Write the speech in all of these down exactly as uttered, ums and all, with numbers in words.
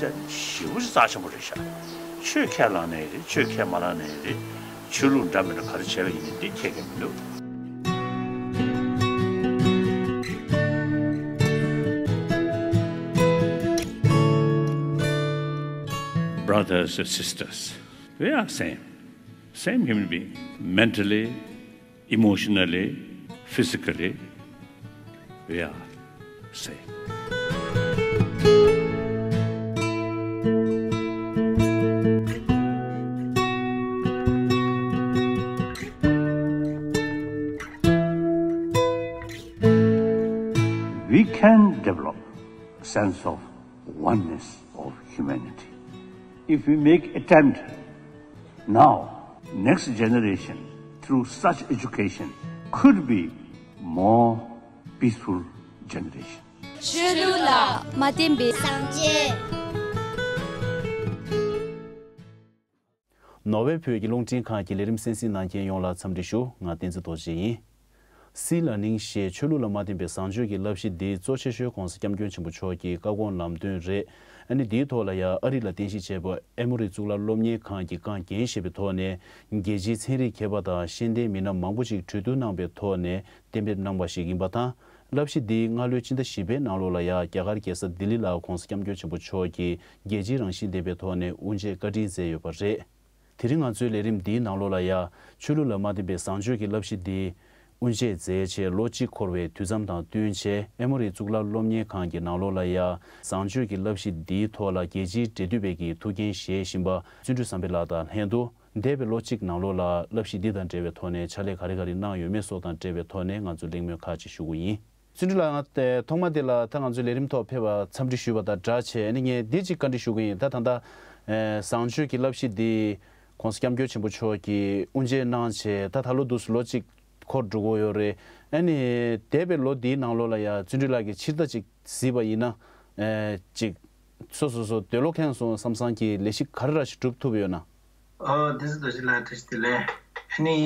ཞེ་པོ་ཅིག་རྩ་ཆེན་པོ་རེད་ཤག་ཆོས་ཁས་བླངས་ནའི་རེད། ཆོས་ཁས་མ་བླངས་ནའི་རེད། ཆོས་ལུགས་འདྲ་མི་འདྲ་ག་རེ་བྱས་པ་ཡིན་ནའི་འདི་ཁྱད་ཀྱང་མི་འདུག Brothers and sisters, we are same, same human being, mentally, emotionally, physically, we are same. We can develop a sense of oneness of humanity if we make attempt now. Next generation, through such education, could be more peaceful generation. ཆོས་ལུགས་ལ་མ་བརྟེན་པའི་སངས་རྒྱས། ནོར་ཝེ་བོད་ཀྱི་རླུང་འཕྲིན་ཁང་གི་ལས་རིམ་གསན་གཟིགས་གནང་མཁན་ཡོངས་ལ་འཚམས་འདྲི་ཞུ། ང་བསྟན་འཛིན་རྡོ་རྗེ་ཡིན། སི་ལར་ནིང་ཞེས་ཆོས་ལུགས་ལ་མ་བརྟེན་པའི་བཟང་སྤྱོད་ཀྱི་བསླབ་གཞི་འདི་གཙོ་ཆེ་ཤོས་༸གོང་ས་༸སྐྱབས་མགོན་ཆེན་པོ་མཆོག་གི་བཀའ་དགོངས་ལམ་སྟོན་རེད། ཨ་ནི་འདིའི་ཐོག་ལ་ཡང་ཨ་རི་ལ་རྟེན་གཞི་བྱས་པའི་ཨེ་མོ་རི་གཙུག་ལག་སློབ་གཉེར་ཁང་གི་རྐང་འགན་བཞེས་པའི་ཐོག་ནས་རྒྱལ་སྤྱིའི་ཚན་རིག་མཁས་པ་དང་ཤེས་ལྡན་མི་སྣ་མང་པོ་ཞིག་གྲོས་བསྡུར་གནང་པའི་ཐོག་ནས་གཏན་འབེབས་གནང་བ་ཞིག་ཡིན་པ་དང་། བསླབ་གཞི་འདི་སྔ་ལོའི་ཕྱི་ཟླ་བཞི་པའི་ནང་ལོགས་ལ་ཡང་རྒྱ་གར་རྒྱལ་ས་ལྡི་ལི་ལ་༸གོང་ས་༸སྐྱབས་མགོན་ཆེན་པོ་མཆོག་གིས་རྒྱལ་སྤྱིའི་རང་བཞིན་ལྡན་པའི་ཐོག་ནས་དབུ་འབྱེད་བཀའ་དྲིན་མཛད་ཡོད་པ་རེད། དེ་རིང་ང་ཚོའི་ལས་རིམ་འདིའི་ནང་ལོགས་ལ་ཡང་ཆོས་ལུགས་ལ་མ་བརྟེན་པའི་བཟང་སྤྱོད་ཀྱི་བསླབ་གཞི་འདི་དབུ་འབྱེད་མཛད་བྱས་ལོ་གཅིག་འཁོར་བའི་དུས་མཚམས་དང་བསྟུན་བྱས་ཨེ་མོ་རི་གཙུག་ལག་སློབ་གཉེར་ཁང་གི་ནང་ལོགས་ལ་ཡང་བཟང་སྤྱོད་ཀྱི་བསླབ་གཞི་འདིའི་ཐོག་ལ་རྒྱལ་སྤྱིའི་འབྲེལ་མཐུད་པའི་གི་ཐུགས་འགན་བཞེས་བཞིན་པ་བརྩོན་འགྲུས་བསམ་འཕེལ་ལགས་དང་ལྷན་དུ་འདས་པའི་ལོ་གཅིག་ནང་ལོགས་ལ་བསླབ་གཞི་འདི་དང་འབྲེལ་བའི་ཐོག་ནས་ཕྱག་ལས་ག་རེ་ག་རེ་གནང་ཡོད་མེད་སོགས་དང་འབྲེལ་བའི་ཐོག་ནས་ང་ཚོས་གླེང་མོལ་ཁག་ཅིག་ཞུ་གི་ཡིན། བརྩོན་འགྲུས་ལགས། ང་དེ་ཐོག་མ་དེ་ལ་ད་ང་ཚོའི་ལས་རིམ་ཐོག་ཕེབས་པར་འཚམས་འདྲི་ཞུས་པ་དང་སྦྲགས་བྱས་ཨ་ནི་ངས་འདི་གཅིག་བཀའ་འདྲི་ཞུ་གི་ཡིན། ད་ད་ལྟ་ཨེ་བཟང་སྤྱོད་ཀྱི་བསླབ་གཞི་འདི་༸གོང་ས་༸སྐྱབས་མགོན་ཆེན་པོ་མཆོག་གིས་དབུ་འབྱེད་གནང་བྱས་ད་ད་ལོ་འདུག་སེ་ལོ་གཅིག་འཁོར་འགྲོ་གི་ཡོད་རེད། ཨ་ནི་འདས་པའི་ལོ་འདིའི་ནང་ལོགས་ལ་ཡང་བརྩོན་འགྲུས་ལགས་ཀྱིས་ཕྱིར་ལྟ་ཅིག་གཟིགས་པ་ཡིན་ན་ཨེ་ཅིག་སོ་སོ་སོ་འདོད་བློ་ཁེངས་སོང་བསམ་བསམ་གྱི་ལས་གཞི་ག་རེ་ར་ཞིག་སྒྲུབ་ཐུབ་ཡོད་ན། ཨོ་བསྟན་འཛིན་རྡོ་རྗེ་ལགས་བཀྲ་ཤིས་བདེ་ལེགས། ཨ་ནི་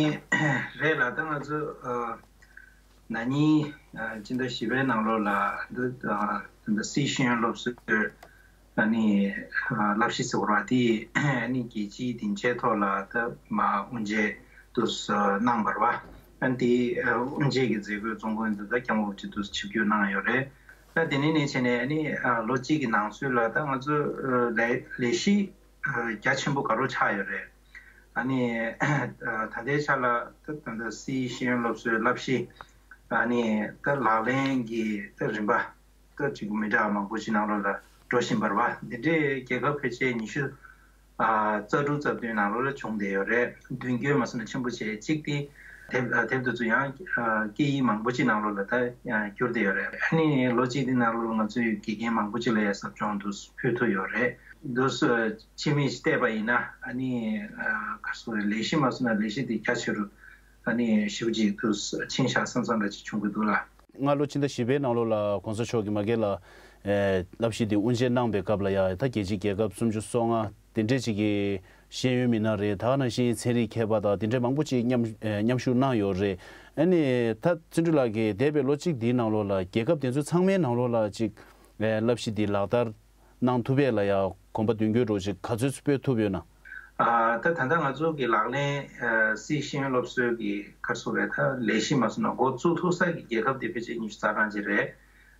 རེད་ལ་ད་ང་ཚོ་ཨ་ན་ནིང་ཨ་སྤྱི་ཟླ་བཞི་པའི་ནང་ལོགས་ལ་འདི་ཨ་ད་སི་ཤེས་ཡོན་སློབ་གསོའི་ཨ་ནི་ཨ་བསླབ་གཞི་ཟེར་བ་དེ་ཨ་ནི་རྒྱལ་སྤྱིའི་སྡིངས་ཆའི་ཐོག་ལ་ད་མ་དབུ་འབྱེད་དུ་གནང་བ་རེད་བ། ཨ་ནི་དེ་ཨ་དབུ་འབྱེད་ཀྱི་མཛད་སྒོའི་གཙོ་འགན་དེ་ད་སྐྱབས་མགོན་ཆེན་པོ་མཆོག་གིས་ཆིབས་བསྒྱུར་གནང་ཡོད་རེད། ད་དེ་ནས་ནས་བྱས་ནས་ཨ་ནི་ཨ་ལོ་གཅིག་གི་ནང་གསེས་ལ་ད་ང་ཚོ་ཨ་ལས་ལས་གཞི་ཨ་རྒྱ་ཆེན་པོ་དགའ་རབ་ཆགས་ཡོད་རེད། ཨ་ནི་ད་ལྟའི་ཆ་ལ་ད་ད་ལྟ་སི་ཤེས་ཡོན་སློབ་གསོའི་བསླབ་གཞི་ཨ་ནི་ད་ལག་ལེན་གྱི་ད་རིམ་པ་ད་ཅིག་མི་འདྲ་བ་མང་པོ་ཅིག་ནང་ལོགས་ལ་འགྲོ་བཞིན་པ་རེད་བ། འདི་འདྲའི་རྒྱལ་ཁབ་ཕལ་ཆེར་ཉི་ཤུ་ཨ་རྩ་དྲུག་རྩ་བདུན་ནང་ལོགས་ལ་བྱུང་བསྡད་ཡོད་རེད། མདུན་སྐྱོད་མ་སོང་ན་ཆེན་པོ་བྱས་གཅིག་དེ་དེབ་ཨ་དེབ་དེ་ཚོ་ཡང་ཨ་སྐད་ཡིག་མང་པོ་ཅིག་ནང་ལོགས་ལ་ད་ཡང་བསྒྱུར་བསྡད་ཡོད་རེད། ཨ་ནི་ལོ་གཅིག་དེ་ནང་ལོགས་ལ་ང་ཚོས་དགེ་རྒན་མང་པོ་ཅིག་ལ་ཡང་ཟབ་སྦྱོང་དུ་ཕུལ་ཐུབ་ཡོད་རེད། འདུག་སེ་ཕྱི་མིག་ཅིག་བལྟས་པ་ཡིན་ན་ཨ་ནི་ཨ་ག་རེ་ཟེར་དགོས་རེད། ལས་གཞི་མ་སོང་ན་ལས་གཞི་དེ་རྒྱ་ཆེ་རུ་ཨ་ནི་ཞེ་པོ་ཅིག་ཏུ་ཕྱིན་ཤག་བསམ་བསམ་འདྲ་ཅིག་བྱུང་གི་འདུག་ལ། སྔ་ལོ་ཕྱི་ཟླ་བཞི་པའི་ནང་ལོགས་ལ་གོང་ས་མཆོག་གིས་མ་གི་ལ་ཨེ་བསླབ་གཞི་དེ་དབུ་འབྱེད་གནང་པའི་སྐབས་ལ་ཡ་ད་རྒྱལ་སྤྱིའི་རྒྱལ་ཁབ་སུམ་ཅུ་སོ་ལྔ་དེ་འདྲས་ཅིག་གི་ཤེས་ཡོན་མི་སྣ་རེད། ད་ག་ནང་བཞིན་ཚན་རིག་མཁས་པ་དང་དེ་འདྲས་མང་པོ་ཅིག་མཉམ་ཨེ་མཉམ་ཞུགས་གནང་ཡོད་རེད། ཨ་ནི་ད་བརྩོན་འགྲུས་ལགས་ཀྱིས་འདས་པའི་ལོ་གཅིག་འདིའི་ནང་ལོགས་ལ་རྒྱལ་ཁབ་དེ་ཚོ་ཚང་མའི་ནང་ལོགས་ལ་ཅིག་ཨེ་བསླབ་གཞི་འདི་ལག་བསྟར་གནང་ཐུབ་པ་ལ་ཡང་གོམ་པ་མདུན་སྐྱོད་འགྲོ་ཅིག་ག་ཚོད་ཚོད་སྤོས་ཐུབ་ཡོད་ན། ཨ་ད་ད་ལྟ་ང་ཚོ་གི་ལག་ལེན་ཨ་སི་ཤེས་ཡོན་སློབ་གསོའི་གི་ག་རེ་ཟེར་དགོས་རེད། ད་ལས་གཞི་མ་སོང་ན་འགོ་བཙུགས་ཐུབ་ས་གི་རྒྱལ་ཁབ་དེ་ཕལ་ཆེར་ཉི་ཤུ་རྩ་གྲངས་ཅིག་རེད།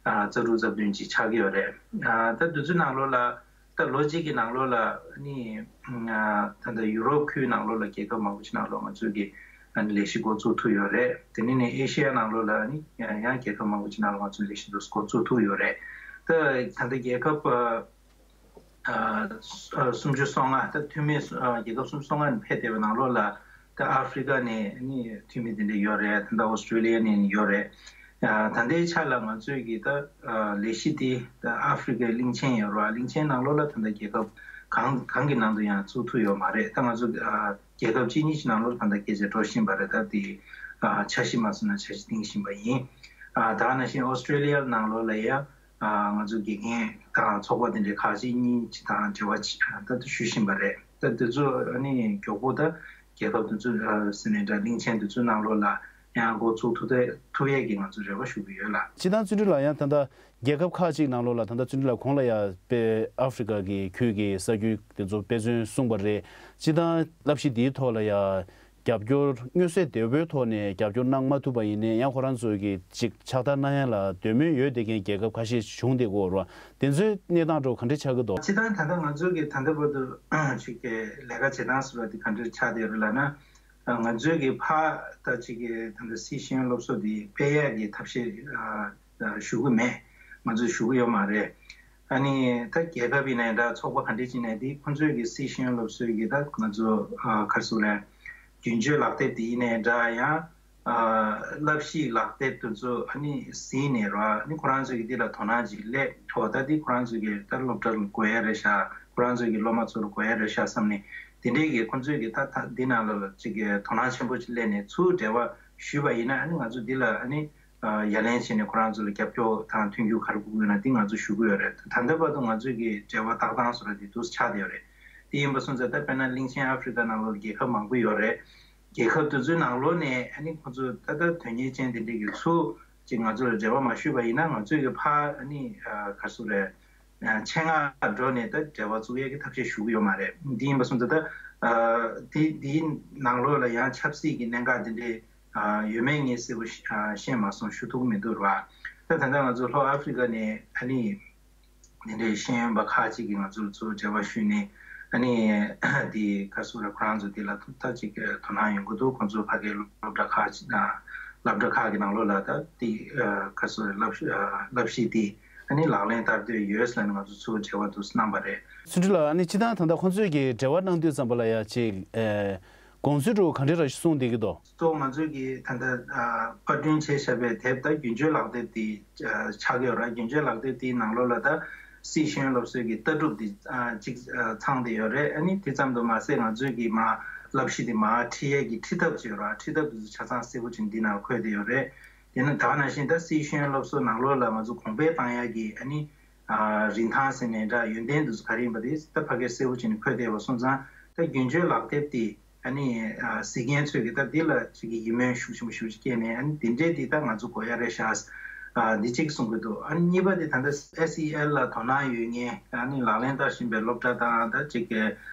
ཨ་རྩ་དྲུག་རྩ་བདུན་ཅིག་ཆགས་ཀྱི་ཡོད་རེད། ཨ་ད་དུས་ཚོད་ནང་ལོགས་ལ་ད་ལོ་གཅིག་གི་ནང་ལོགས་ལ་ནི་ཨ་ད་ལྟ་ཡུ་རོབ་ཁུལ་ནང་ལོགས་ལ་རྒྱལ་ཁབ་མང་པོ་ཅིག་ནང་ལོགས་ང་ཚོའི་གི་ཨ་ནི་ལས་གཞི་འགོ་བཙུགས་ཐུབ་ཡོད་རེད། དེ་ནས་ནི་ཨེ་ཤེ་ཡ་ནང་ལོགས་ལ་ནི་ཡང་ཡང་རྒྱལ་ཁབ་མང་པོ་ཅིག་ནང་ལོགས་ང་ཚོའི་ལས་གཞི་འདུག་འགོ་བཙུགས་ཐུབ་ཡོད་རེད། ད་ད་ལྟ་རྒྱལ་ཁབ་ཨ་ཨ་སུམ་ཅུ་སོ་ལྔ་ད་འཐུས་མི་སུ་ཨ་རྒྱལ་ཁབ་སུམ་ཅུ་སོ་ལྔ་ནས་ཕེབས་བསྡད་པའི་ནང་ལོགས་ལ་ད་ཨ་ཧྥི་རི་ཀ་ནས་ནི་འཐུས་མི་དེ་འདྲ་ཡོད་རེད། ད་ལྟ་ཨོ་སི་ཀྲི་ལི་ཡ་ནས་ཡོད་རེད། ཨ་ད་ལྟའི་ཆ་ལ་ང་ཚོས་ཀྱི་ད་ཨ་ལས་གཞི་དེ་ད་ཨ་ཧྥི་རི་ཀའི་གླིང་ཆེན་ཡོད་རེད་བ། གླིང་ཆེན་ནང་ལོགས་ལ་ད་ལྟ་རྒྱལ་ཁབ་གང་གང་གི་ནང་དུ་ཡང་བཙུགས་ཐུབ་ཡོད་མ་རེད། ད་ང་ཚོ་ཨ་རྒྱལ་ཁབ་གཅིག་གཉིས་ཀྱི་ནང་ལོགས་ད་ལྟ་སྐད་ཆ་འགྲོ་བཞིན་པ་རེད། ད་དེ་ཨ་འཆར་གཞི་མ་སོང་ན་འཆར་གཞི་འདིང་བཞིན་པ་ཡིན། ཨ་ད་ག་ནང་བཞིན་ཨོ་སི་ཀྲི་ལི་ཡ་ནང་ལོགས་ལ་ཡང་ཨ་ང་ཚོ་དགེ་རྒན་དང་ཚོགས་པ་དེ་འདྲའི་ཁག་ཅིག་གཉིས་ཅིག་དང་འབྲེལ་བ་ཅིག་ད་ལྟ་ཞུ་བཞིན་པ་རེད། ད་དེ་ཚོ་ཨ་ནི་མགྱོགས་པོ་ད་རྒྱལ་ཁབ་དེ་ཚོ་ཨ་ཟེར་ནའི་འདྲ་གླིང་ཆེན་དེ་ཚོའི་ནང་ལོགས་ལ་ ཡང་འགོ་ཚུགས་ཐུབ་ཐུབ་ཡས་ཀྱི་ང་ཚོ་རེ་བ་ཞུ་གི་ཡོད་ལགས། སྤྱིར་བཏང་བརྩོན་འགྲུས་ལགས། ཡང་ད་ལྟ་རྒྱལ་ཁབ་ཁག་ཅིག་ནང་ལོགས་ལ་ད་ལྟ་བརྩོན་འགྲུས་ལགས་གོང་ལ་ཡང་དཔེ་ཨ་ཧྥེ་རི་ཀ་གི་ཁུལ་གྱི་ས་རྒྱུད་དེ་ཚོ་དཔེ་མཚོན་གསུངས་པ་རེད། སྤྱིར་བཏང་བསླབ་གཞི་འདིའི་ཐོག་ལ་ཡང་རྒྱབ་སྐྱོར་མངོན་གསལ་དོད་པོའི་ཐོག་ནས་རྒྱབ་སྐྱོར་གནང་མ་ཐུབ་པ་ཡིན་ནའི་ཡང་ཁོ་རང་ཚོ་གི་ཅིག་ཕྱག་བསྟར་གནང་ཡ་ལ་འདོད་མོས་ཡོད་བསྡད་མཁན་རྒྱལ་ཁབ་ཁ་ཤས་བྱུང་བསྡད་ཀྱི་ཡོད་རེད་བ། དེ་ཚོའི་གནས་སྟངས་ཐོག་ག་འདྲ་ཆགས་ཀྱི་འདུག་སྤྱིར་བཏང་ད་ལྟ་ང་ཚོ་གི་ད་ལྟ་བར་དུ་ཅིག་གི་ལས་ཀ་བྱེད་སྟངས་ཟེར་བ་དེ་ག་འདྲ་ཆགས་བསྡད་ཡོད་རེད་ལབ་ན། ང་ཚོའི་གི་ཕར་ད་ཅིག་གི་ད་ལྟ་སི་ཤེས་ཡོན་སློབ་གསོ་འདི་སྤེལ་ཡག་གི་ཐབས་ཤེས་ཨ་ཞུ་གི་མེད། ང་ཚོས་ཞུ་གི་ཡོད་མ་རེད། ཨ་ནི་ད་རྒྱལ་ཁབ་ཡིན་ནའི་འདྲ། ཚོགས་པ་ག་འདྲ་ཅིག་ནས་འདི་ཁོང་ཚོའི་གི་སི་ཤེས་ཡོན་སློབ་གསོའི་གི་ད་ང་ཚོ་ཨ་ག་རེ་ཟེར་དགོས་རེད། རྒྱུན་སྤྱོད་ལག་དེབ་དེ་ཡིན་ནའི་འདྲ། ཡང་ཨ་བསླབ་གཞིའི་ལག་དེབ་དེ་ཚོ་ཨ་ནི་གཟིགས་ནས་ར། ཨ་ནི་ཁོ་རང་ཚོའི་གི་འདི་ལ་དོ་སྣང་ཅིག་སླེབས་ཐོག་ད་འདི་ཁོ་རང་ཚོའི་གི་ད་སློབ་གྲྭ་ལ་དགོས་ཡ་རེད་ཤག་ཁོ་རང་ཚོའི་གི་སློབ་མ་ཚོ་ལ་དགོས་ཡ་རེད་ཤག་བསམ་ནས། དེ་འདྲའི་གི་ཁོང་ཚོས་གི་ད་ད་འདི་ནང་ལ་ཅིག་གི་དོ་སྣང་ཆེན་པོ་ཅིག་སླེབས་ནས་ཚུར་འབྲེལ་བ་ཞུས་པ་ཡིན་ན། ཨ་ནི་ང་ཚོ་འདི་ལ་ཨ་ནི་ཡ་ལན་བྱས་ནས་ཁོ་རང་ཚོ་ལ་རྒྱབ་སྐྱོར་དང་མཐུན་འགྱུར་ག་རེ་དགོས་ཀྱི་ཡོད་ན་འདི་ང་ཚོ་ཞུ་གི་ཡོད་རེད། ད་ལྟ་བར་དུ་ང་ཚོའི་གི་འབྲེལ་བ་བཏགས་སྟངས་སོགས་ལ་འདི་འདུག་སེ་ཆགས་བསྡད་ཡོད་རེད། དེ་ཡིན་པ་སོང་ཙང་ད་དཔེར་ན་གླིང་ཆེན་ཨ་ཧྥེ་རི་ཀ་ནང་ལོགས་ལ་རྒྱལ་ཁབ་མང་པོ་ཡོད་རེད། རྒྱལ་ཁབ་དེ་ཚོའི་ནང་ལོགས་ནས་ཨ་ནི་ཁོང་ཚོ་ད་ལྟ་དོན་གཉེར་ཅན་དེ་འདྲའི་གི་ཚུར་ཅིག་ང་ཚོ་ལ་འབྲེལ་བ་མ་ཞུས་པ་ཡིན་ན། ང་ཚོས་གི་ཕར་ཨ་ནི་ག་རེ་ཟེར་དགོས་རེད། ཆེད་མངགས་འགྲོ་ནས་ད་འབྲེལ་བ་བཙུགས་ཡས་ཀྱི་ཐབས་ཤེས་ཞུ་གི་ཡོད་མ་རེད། འདི་ཡིན་པ་སོང་ཙང་ད་དེ་འདིའི་ནང་ལོགས་ལ་ཡང་ཆབ་སྲིད་ཀྱི་གནད་འགག་དེ་འདྲའི་ཡོད་མེད་ངས་གསལ་པོ་ཤེས་མ་སོང་། ཞུ་ཐུབ་ཀྱི་མི་འདུག་ར། ད་ད་ལྟ་ང་ཚོ་ལྷོ་ཨ་ཧྥེ་རི་ཀ་ནས་ཨ་ནི་དེ་འདྲའི་ཤེས་ཡོན་པ་ཁག་ཅིག་གིས་ང་ཚོར་ཚུར་འབྲེལ་བ་ཞུས་ནས། ཨ་ནི་དེ་ག་རེ་ཟེར་དགོས་རེད། ཁོ་རང་ཚོ་དེ་ལ་ད་ཅིག་དོ་སྣང་ཡོང་གི་འདུག་ཁོང་ཚོ་ཕ་གིའི་སློབ་གྲྭ་ཁག་ཅིག་དང་སློབ་གྲྭ་ཁག་གི་ནང་ལོགས་ལ་ད་དེ་ག་རེ་ཟེར་དགོས་རེད། བསླབ་བསླབ་གཞི་དེ་ཨ་ནི་ལག་ལེན་བསྟར་འདོད་ཡོད་ཟེར་ནས་ང་ཚོ་ཚུར་འབྲེལ་བ་འདུག་གནང་བ་རེད། བརྩོན་འགྲུས་ལགས། ཨ་ནི་སྤྱིར་བཏང་ད་ལྟ་ཁོང་ཚོས་ཀྱི་འབྲེལ་བ་གནང་དུས་ཙམ་པ་ལ་ཡ་ཅིག་ཨེ་དགོངས་ཚུལ་འདྲ་བོ་ག་འདྲ་ར་ཞིག་གསུངས་བསྡད་ཀྱི་འདུག་གཙོ་བོ་ང་ཚོས་ཀྱི་ད་ལྟ་ཨ་པར་སྐྲུན་བྱས་བཞག་པའི་དེབ་ད་རྒྱུན་སྤྱོད་ལག་དེབ་དེ་ཨ་ཆགས་ཀྱི་ཡོད་ར། རྒྱུན་སྤྱོད་ལག་དེབ་དེའི་ནང་ལོགས་ལ་ད་སི་ཤེས་ཡོན་སློབ་གསོའི་གི་ལྟ་གྲུབ་དེ་ཨ་གཅིག་ཨ་ཚང་བསྡད་ཡོད་རེད། ཨ་ནི་དེ་ཙམ་དུ་མ་ཟད་ང་ཚོས་ཀྱི་མར་བསླབ་གཞི་དེ་མར་ཁྲིད་ཡས་ཀྱི་ཁྲིད་ཐབས་བྱས་ར། ཁྲིད་ཐབས་དེ་ཚོ་ཆ་ཚང་གསལ་པོ་ཅིག་འདི་ནང་འཁོད་བསྡད་ཡོད་རེད། དེ་ནས་ད་ག་ནང་བཞིན་ད་སི་ཤེས་ཡོན་སློབ་གསོ་ནང་ལོགས་ལ་ང་ཚོ་གོང་འཕེལ་བཏང་ཡག་གི་ཨ་ནི་ཨ་རིན་ཐང་ཟེར་ནའི་འདྲ། ཡོན་ཏན་དེ་ཚོ་ག་རེ་ཡིན་པ་དེ་ད་ཕ་གིར་གསལ་པོ་བྱས་ནས་འཁོད་བསྡད་པ་སོང་ཙང་། ད་རྒྱུན་སྤྱོད་ལག་དེབ་དེ་ཨ་ནི་ཨ་གཟིགས་མཁན་ཚོས་ཀྱི་ད་འདི་ལ་ཅིག་གི་ཡིད་སྨོན་ཤུགས་ཆེན་པོ་ཞེ་པོ་ཅིག་སྐྱེས་ནས། ཨ་ནི་དེ་འདྲས་དེ་ད་ང་ཚོ་དགོས་ཡ་རེད་ཤག་ཨ་འདི་གཅིག་གསུང་གི་འདུག་ཨ་ནི་གཉིས་པ་དེ་ད་ལྟ་ཨེ་སི་ཨི་ཨེལ་ལ་དོ་སྣང་ཡོད་མཁན། ཨ་ནི་ལག་ལེན་བསྟར་བཞིན་པའི་སློབ་གྲྭ་དང་ད་ཅིག་གི་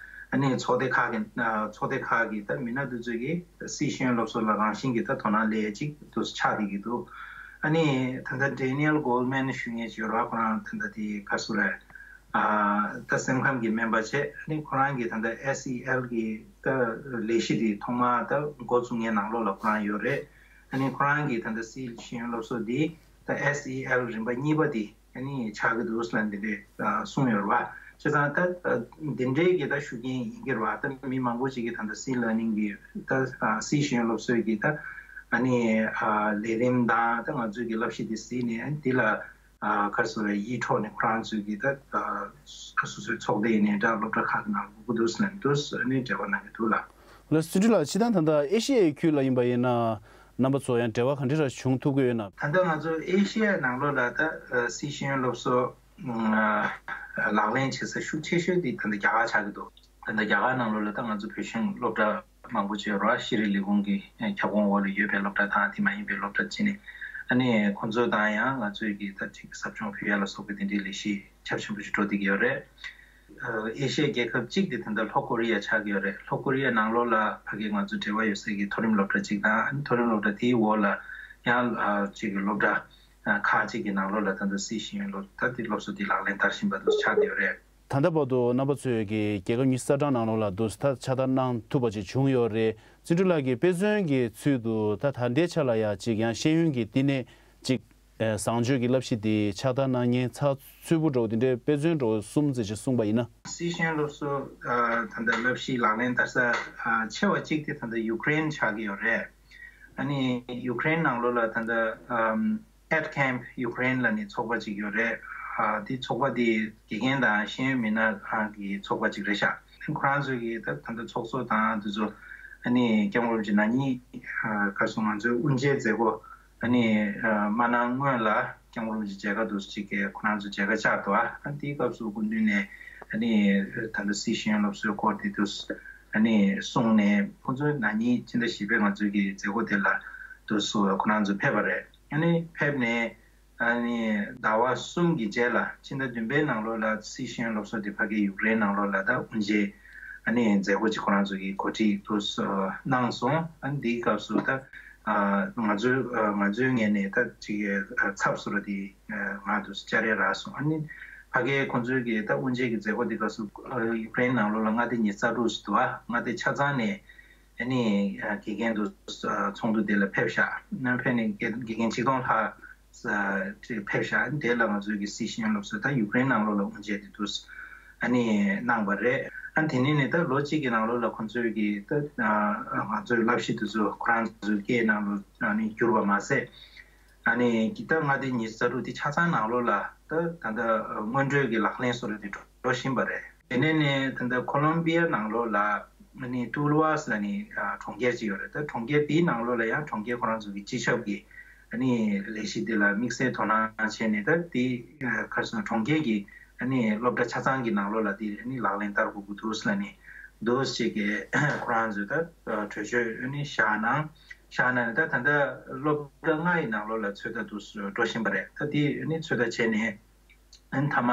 ཨ་ནི་ཚོགས་སྡེ་ཁག་གི་ཨ་ཚོགས་སྡེ་ཁག་གི་ད་མི་སྣ་དེ་ཚོས་ཀྱི་སི་ཤེས་ཡོན་སློབ་གསོ་ལ་རང་བཞིན་གྱི་ད་དོ་སྣང་སླེབས་ཡ་ཅིག་དུ་ཆགས་བསྡད་ཀྱི་འདུག་ཨ་ནི་ད་ལྟ་ཌེ་ནི་ཨེལ་གོལ་མན་ཞུ་མཁན་ཅིག་ཡོད་རེད་བ། ཁོ་རང་ད་ལྟ་དེ་ག་རེ་ཟེར་དགོས་རེད། ཨ་ད་སེམས་ཁམས་ཀྱི་སྨན་པ་བྱས། ཨ་ནི་ཁོ་རང་གིས་ད་ལྟ་ཨེ་སི་ཨི་ཨེལ་གྱི་ད་ལས་གཞི་དེ་ཐོག་མར་ད་འགོ་བཙུགས་མཁན་ནང་ལོགས་ལ་ཁོ་རང་ཡོད་རེད། ཨ་ནི་ཁོ་རང་གིས་ད་ལྟ་སི་ཤེས་ཡོན་སློབ་གསོ་འདི་ད་ཨེ་སི་ཨི་ཨེལ་རིམ་པ་གཉིས་པ་དེ་ཨ་ནི་ཆགས་ཀྱི་འདུག་ཟེར་ནས་འདི་འདྲས་ཨ་གསུངས་ཡོད་རེད་བ། བྱས་ཙང་ད་ཨ་འདི་འདྲའི་གི་ད་ཤུགས་རྐྱེན་ཡིན་གྱི་རེད་བ། ད་མི་མང་པོ་ཅིག་གིས་ད་ལྟ་སི་ལར་ནིང་གི་ད་ཨ་སི་ཤེས་ཡོན་སློབ་གསོའི་གི་ད་ཨ་ནི་ཨ་ལས་རིམ་དང་ད་ང་ཚོའི་གི་བསླབ་གཞི་དེ་གཟིགས་ནས། ཨ་ནི་འདི་ལ་ཨ་ག་རེ་ཟེར་རེད། ཡིད་འཕྲོག་ནས་ཁོ་རང་ཚོའི་གི་ད་ཨ་སོ་སོའི་ཚོགས་སྡེ་ཡིན་ནའི་འདྲ། སློབ་གྲྭ་ཁག་གི་ནང་ལ་སྒུག་གི་འདུག་ཟེར་ནས་འདུག་ཨ་ནི་འབྲེལ་བ་གནང་གི་འདུག་ལགས། ལགས་སོ། བརྩོན་འགྲུས་ལགས། སྤྱིར་བཏང་ད་ལྟ་ཨེ་ཤི་ཡའི་ཁུལ་ལ་ཡིན་པ་ཡིན་ན། རྣམ་པ་ཚོ་ཡང་འབྲེལ་བ་ག་འདྲ་ར་བྱུང་ཐུབ་ཀྱི་ཡོད་ན། ད་ལྟ་ང་ཚོ་ཨེ་ཤི་ཡའི་ནང་ལོགས་ལ་ད་ཨ་སི་ཤེས་ཡོན་སློབ་གསོ་ཨ་ལག་ལེན་བྱེད་ས་ཤུགས་ཆེ་ཤོས་དེ་ད་ལྟ་རྒྱ་གར་ཆགས་ཀྱི་འདུག་ད་ལྟ་རྒྱ་གར་ནང་ལོགས་ལ་ད་ང་ཚོ་བོད་གཞུང་སློབ་གྲྭ་མང་པོ་ཅིག་ཡོད་རེད་བ། ཤེས་རིག་ལས་ཁུངས་ཀྱི་ཨ་ཁྱབ་ཁོངས་འོག་ལ་ཡོད་པའི་སློབ་གྲྭ་དང་དེ་མ་ཡིན་པའི་སློབ་གྲྭ་བྱས་ནས། ཨ་ནི་ཁོང་ཚོ་དང་ཡང་ང་ཚོས་ཀྱི་ད་ཅིག་ཟབ་སྦྱོང་ཕུལ་ཡ་ལ་སོགས་པའི་དེ་འདྲའི་ལས་གཞི་ཁྱབ་ཆེན་པོ་ཞིག་འགྲོ་བསྡད་ཀྱི་ཡོད་རེད། ཨེ་ཤི་ཡའི་རྒྱལ་ཁབ་གཅིག་དེ་ད་ལྟ་ལྷོ་ཀོ་རི་ཡ་ཆགས་ཀྱི་ཡོད་རེད། ལྷོ་ཀོ་རི་ཡ་ནང་ལོགས་ལ་ཕ་གི་ང་ཚོ་འབྲེལ་བ་ཡོད་སའི་གི་མཐོ་རིམ་སློབ་གྲྭ་གཅིག་དང་། མཐོ་རིམ་སློབ་གྲྭ་དེའི་འོག་ལ་ཡང་ཨ་གཅིག་གི་སློབ་གྲྭ་ཨ་ཁག་ཅིག་གི་ནང་ལོགས་ལ་ད་ལྟ་སི་ཤེས་ཡོན་སློབ་ད་དེ་སློབ་གསོ་དེ་ལག་ལེན་བསྟར་བཞིན་པ་དེ་ཆགས་བསྡད་ཡོད་རེད། ད་ལྟ་བར་དུ་རྣམ་པ་ཚོས་ཀྱི་རྒྱལ་ཁབ་གཉིས་གསལ་བསྒྲགས་ནང་ལོགས་ལ་དུ་ད་ཕྱག་བསྟར་གནང་ཐུབ་པ་ཅིག་བྱུང་ཡོད་རེད། བརྩོན་འགྲུས་ལགས་ཀྱིས་དཔེ་མཚོན་གྱི་ཚུལ་དུ་ད་ད་ལྟའི་ཆ་ལ་ཡ་ཅིག་ཡང་ཤེས་ཡོན་གྱི་བསྟི་གནས་ཅིག་ཨེ་བཟང་སྤྱོད་ཀྱི་བསླབ་གཞི་འདི་ཕྱག་བསྟར་གནང་མཁན་ཚགས་ཚུད་པོ་འདྲ་བོ་དེ་འདྲའི་དཔེ་མཚོན་འདྲ་བོ་གསུམ་ཙམ་ཞིག་གསུངས་པ་ཡིན་ན། སི་ཤེས་ཡོན་སློབ་གསོ་ཨ་ད་ལྟ་བསླབ་གཞི་ལག་ལེན་བསྟར་ས་ཨ་ཆེ་བ་གཅིག་དེ་ད་ལྟ་ཡུཀ་རེན་ཆགས་ཀྱི་ཡོད་རེད། ཨ་ནི་ཡུཀ་རེན་ནང་ལོགས་ལ་ད་ལྟ་ཨམ་Ed Camp Ukraine ལབ་ནས་ཚོགས་པ་གཅིག་ཡོད་རེད། ཨ་དེ་ཚོགས་པ་དེ་དགེ་རྒན་དང་ཤེས་ཡོན་མི་སྣ་གི་ཚོགས་པ་གཅིག་རེད་ཤག་ཁོ་རང་ཚོས་ཀྱི་ད་ད་ལྟ་ཚོགས་གཙོ་དང་དེ་ཚོ་ཨ་ནི་སྐྱབས་མགོན་རིན་པོ་ཆེ་ན་ནིང་ཨ་ག་རེ་ཟེར་ང་ཚོའི་དབུ་འབྱེད་མཛད་སྒོ་ཨ་ནི་ཨ་མ་གནང་སྔོན་ལ་སྐྱབས་མགོན་རིན་པོ་ཆེ་མཇལ་ཁ་དུ་ཅིག་གི་ཁོ་རང་ཚོ་མཇལ་ཁ་བཅར་འདུག་ཨ་དེའི་སྐབས་སུ་སྐུ་མདུན་ནས་ཨ་ནི་ད་ལྟ་སི་ཤེས་ཡོན་སློབ་གསོའི་སྐོར་དེ་དུ་ཨ་ནི་གསུངས་ནས། ཁོ་ཚོས་ན་ནིང་ཕྱི་ཟླ་བཞི་པའི་ང་ཚོའི་གི་མཛད་སྒོ་དེ་ལ་ དུ་སུ་ཁོ་རང་ཚོ་ཕེབས་པ་རེད། ཨ་ནི་ཕེབས་ནས་ཨ་ནི་ཟླ་བ་གསུམ་གྱི་རྗེས་ལ་ཕྱི་ཟླ་བདུན་པའི་ནང་ལོགས་ལ་སི་ཤེས་ཡོན་སློབ་གསོ་དེ་ཕ་གི་ཡུཀ་རེན་ནང་ལོགས་ལ་ད་དབུ་འབྱེད་ཨ་ནི་མཛད་སྒོ་ཅིག་ཁོ་རང་ཚོ་གིས་གོ་སྒྲིག་དུ་གནང་སོང་། ཨ་ནི་དེའི་སྐབས་སུ་ད་ང་ཚོའི་ང་ཚོའི་ངོས་ནས་ད་ཅིག་ཚབ་སུ་ར་དེ་ང་དུ་བཅར་ཡ་རག་སོང་། ཨ་ནི་ཕ་གིའི་ཁོང་ཚོའི་གི་ད་དབུ་འབྱེད་ཀྱི་མཛད་སྒོ་དེ་སྐབས་སུ་ཡུཀ་རེན་ནང་ལོགས་ལ་མངའ་སྡེ་ཉི་ཤུ་རྩ་དྲུག་ཞིག་འདུག་ཨ་མངའ་སྡེ་ཆ་ཚང་ནས་ཨ་ནི་དགེ་རྒན་དུ་ཚོགས་འདུ་དེ་ལ་ཕེབས་ཤག་ཕེབས་ནས་དགེ་རྒན་ཆིག་སྟོང་ལྷག་ཕེབས་ཤག་དེ་ལ་ང་ཚོའི་གི་སི་ཤེས་ཡོན་སློབ་གསོ་ད་ཡུཀ་རེན་ནང་ལོགས་ལ་དབུ་འབྱེད་དེ་དུ་ཨ་ནི་གནང་བ་རེད། ཨ་དེ་ནས་ནི་ད་ལོ་གཅིག་གི་ནང་ལོགས་ལ་ཁོང་ཚོའི་གི་ད་ང་ཚོའི་བསླབ་གཞི་དེ་ཚོ་ཁོ་རང་ཚོའི་སྐད་ནང་ལོགས་ཨ་ནི་བསྒྱུར་བ་མ་ཟད། ཨ་ནི་ད་མངའ་སྡེ་ཉི་ཤུ་རྩ་དྲུག་དེ་ཆ་ཚང་ནང་ལོགས་ལ་ད་ད་ལྟ་སྔོན་འགྲོའི་གི་ལག་ལེན་སོགས་རེད་དེ་འགྲོ་བཞིན་པ་རེད། དེ་ནས་ནི་ད་ལྟ་ཁོ་ལོམ་པི་ཡ་ནང་ལོགས་ལ་ཨ་ནི་ཏུ་ལུ་ཝ་ཟེར་ནི་གྲོང་ཁྱེར་ཅིག་ཡོད་རེད། ད་གྲོང་ཁྱེར་དེའི་ནང་ལོགས་ལ་ཡང་གྲོང་ཁྱེར་ཁོ་རང་ཚོ་གི་སྤྱི་ཁྱབ་ཀྱི་ཨ་ནི་ལས་གཞི་དེ་ལ་དམིགས་བསལ་དོ་སྣང་བྱས་ནས་ད་དེ་ག་རེ་ཟེར་ན་གྲོང་ཁྱེར་གྱི་ཨ་ནི་སློབ་གྲྭ་ཆ་ཚང་གི་ནང་ལོགས་ལ་དེ་ཨ་ནི་ལག་ལེན་བསྟར་དགོས་ཀྱི་འདུག་ཟེར་ནི་འདུག་ཅིག་གི་ཁོ་རང་ཚོས་ད་གྲོས་ཆོད་ཨ་ནི་བཞག་གནང་བཞག་གནང་ནས་ད་ད་ལྟ་སློབ་གྲྭ་ལྔ་ཡི་ནང་ལོགས་ལ་ཚོད་ལྟ་དུ་འགྲོ་བཞིན་པ་རེད། ད་དེ་ཨ་ནི་ཚོད་ལྟ་བྱས་ནས་ཨ་ནི་མཐའ་མ་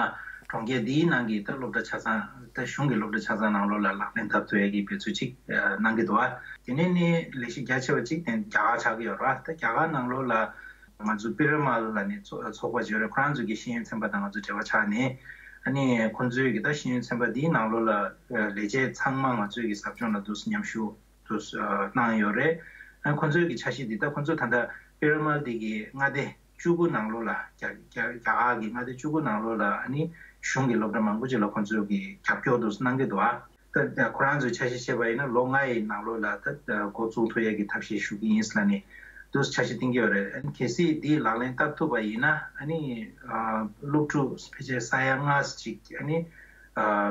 གྲོང་ཁྱེར་འདིའི་ནང་གི་ད་སློབ་གྲྭ་ཆ་ཚང་ད་གཞུང་གི་སློབ་གྲྭ་ཆ་ཚང་ནང་ལོགས་ལ་ལག་ལེན་བསྟར་ཐུབ་ཡས་ཀྱི་འབད་ཚུལ་ཅིག་གནང་གི་འདུག་བ། དེ་ནས་ནི་ལས་གཞི་རྒྱ་ཆེ་བ་ཅིག་དེ་རྒྱ་གར་ཆགས་ཀྱི་ཡོད་རེད་བ། ད་རྒྱ་གར་ནང་ལོགས་ལ། ང་ཚོ་པི་ར་མལ་ལ་ནི་ཚོ་ཚོགས་པ་ཅིག་ཡོད་རེད། ཁོ་རང་ཚོ་གི་ཤེས་ཡོན་ཚན་པ་དང་ང་ཚོ་འབྲེལ་བ་ཆགས་ནས་ཨ་ནི་ཁོང་ཚོའི་གི་ད་ཤེས་ཡོན་ཚན་པ་འདིའི་ནང་ལོགས་ལ་ལས་བྱེད་ཚང་མ་ང་ཚོའི་གི་ཟབ་སྦྱོང་ལ་དུ་མཉམ་ཞུགས་དུ་གནང་ཡོད་རེད། ཨ་ཁོང་ཚོའི་གི་འཆར་གཞི་འདི་ད་ཁོང་ཚོ་ད་ལྟ་པི་ར་མལ་འདི་གི་མངའ་སྡེ་བཅུ་དགུ་ནང་ལོགས་ལ་རྒྱ་རྒྱ་རྒྱ་གར་གི་མངའ་སྡེ་བཅུ་དགུ་ནང་ལོགས་ལ་ཨ་ནི་གཞུང་གི་སློབ་གྲྭ་མང་པོ་ཅིག་ལ་ཁོང་ཚོའི་གི་རྒྱབ་སྐྱོར་དུ་གནང་གི་འདུག་ཨ། ད་ཁོ་རང་ཚོའི་འཆར་གཞི་བཤད་པ་ཡིན་ན་ལོ་ལྔ་ཡི་ནང་ལོགས་ལ་ད་འགོ་བཙུགས་ཐུབ་ཡས་ཀྱི་ཐབས་ཤེས་ཞུ་གི་ཡིན་ཟེར་ལབ་ནས་འདུག་འཆར་གཞི་བཏིང་གི་ཡོད་རེད། ཨ་ནི་གལ་སྲིད་འདི་ལག་ལེན་བསྟར་ཐུབ་པ་ཡིན་ན་ཨ་ནི་སློབ་ཕྲུག་ཕལ་ཆེར་ས་ཡ་ལྔ་ཅིག་ཨ་ནི་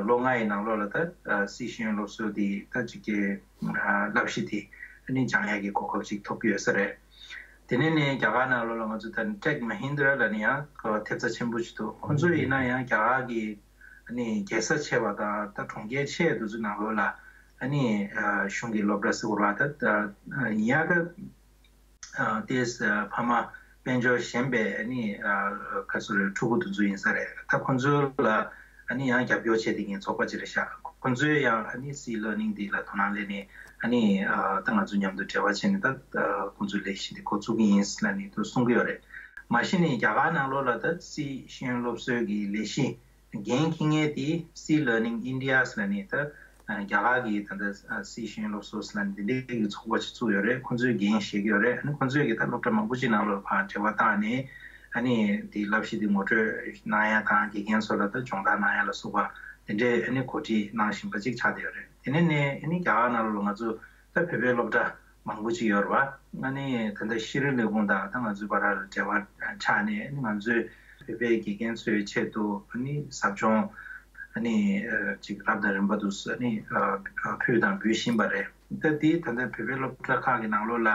ལོ་ལྔ་ཡི་ནང་ལོགས་ལ་ད་སྲིད་ཤེས་ཡོན་སློབ་གསོ་འདི་ད་ཅིག་གི་བསླབ་གཞི་འདི་ཨ་ནི་སྦྱང་ཡས་ཀྱི་གོ་སྐབས་ཅིག་ཐོབ་ཀྱི་ཡོད་ས་རེད། དེ་ནས་ནི་རྒྱ་གར་ནང་ལོགས་ལ་ང་ཚོ་ད་ནི་Tech Mahindra ལབ་ནི་ཡང་ཐེབས་རྩ་ཆེན་པོ་ཞིག་འདུག་ཁོང་ཚོ་ཡིན་ན་ཡང་རྒྱ་གར་གྱི་ཨ་ནི་རྒྱལ་ས་ཆེ་བ་དང་ད་གྲོང་ཁྱེར་ཆེ་འདུག་ཚོ་ནང་ལོགས་ལ་ཨ་ནི་གཞུང་གི་སློབ་གྲྭ་ཟེར་བ་ད་ཡིན་ཡང་ད་ཏེས་ཕ་མ་དཔལ་འབྱོར་ཞན་པའི་ཨ་ནི་ཁ་སོ་རེ་ཕྲུ་གུ་འདུག་ཚོ་ཡིན་ས་རེད། ད་ཁོང་ཚོ་ལ་ཨ་ནི་ཡང་རྒྱབ་སྐྱོར་བྱས་ཏེ་ངའི་ཚོགས་པ་ཅིག་རེད་ཤག་ཁོང་ཚོས་ཡང་ཨ་ནི་སི་ལར་ནིང་འདི་ལ་དོ་སྣང་སླེབས་ནས་ཨ་ནི་ད་ང་ཚོ་མཉམ་དུ་འབྲེལ་བ་བྱས་ནས་ད་ཁོང་ཚོའི་ལས་གཞི་འདི་འགོ་བཙུགས་ཀྱི་ཡིན་ལབ་ནས་དུ་གསུང་གི་ཡོད་རེད། མ་གཞི་ནས་རྒྱ་གར་ནང་ལོགས་ལ་ད་སི་ཤེས་ཡོན་སློབ་གསོའི་གི་ལས་གཞི་འགན་འཁྱེར་མཁན་དེ་སི་ལར་ནིང་ཨིན་ཌི་ཡ་ལབ་ནས་ད་རྒྱ་གར་གི་ད་ལྟ་སི་ཤེས་ཡོན་སློབ་གསོ་ལབ་ནས་འདི་འདྲའི་གི་ཚོགས་པ་ཅིག་བཙུགས་ཡོད་རེད། ཁོང་ཚོས་འགན་བཞེས་ཀྱི་ཡོད་རེད། ཨ་ནི་ཁོང་ཚོས་གི་ད་སློབ་གྲྭ་མང་པོ་ཅིག་ནང་ལོགས་ཕར་འབྲེལ་བ་བཏང་ནས་ཨ་ནི་དེ་བསླབ་གཞི་དེ་ངོ་སྤྲོད་གནང་ཡ་དང་དགེ་རྒན་ཚོ་ལ་ད་སྦྱོང་བརྡར་གནང་ཡ་ལ་སོགས་པ་དེ་འདྲའི་ཨ་ནི་གོ་སྒྲིག་གནང་བཞིན་པ་ཅིག་ཆགས་བསྡད་ཡོད་རེད། དེ་ནས་ནས་ཨ་ནི་རྒྱ་གར་ནང་ལོགས་ང་ཚོ་ད་བོད་པའི་སློབ་གྲྭ་མང་པོ་ཅིག་ཡོད་རེད་བ། ཨ་ནི་ད་ལྟ་ཤེས་རིག་ལས་ཁུངས་དང་ད་ང་ཚོའི་བར་ལ་འབྲེལ་བ་ཆགས་ནས་ཨ་ནི་ང་ཚོའི་བོད་པའི་དགེ་རྒན་ཚོའི་ཆེད་དུ་ཨ་ནི་ཟབ་སྦྱོང་ཨ་ནི་ཅིག་རབ་དང་རིམ་པ་དུ་ཨ་ནི་ཕུལ་དང་འབུལ་བཞིན་པ་རེད། ད་དེ་ད་ལྟ་བོད་པའི་སློབ་གྲྭ་ཁག་གི་ནང་ལོགས་ལ་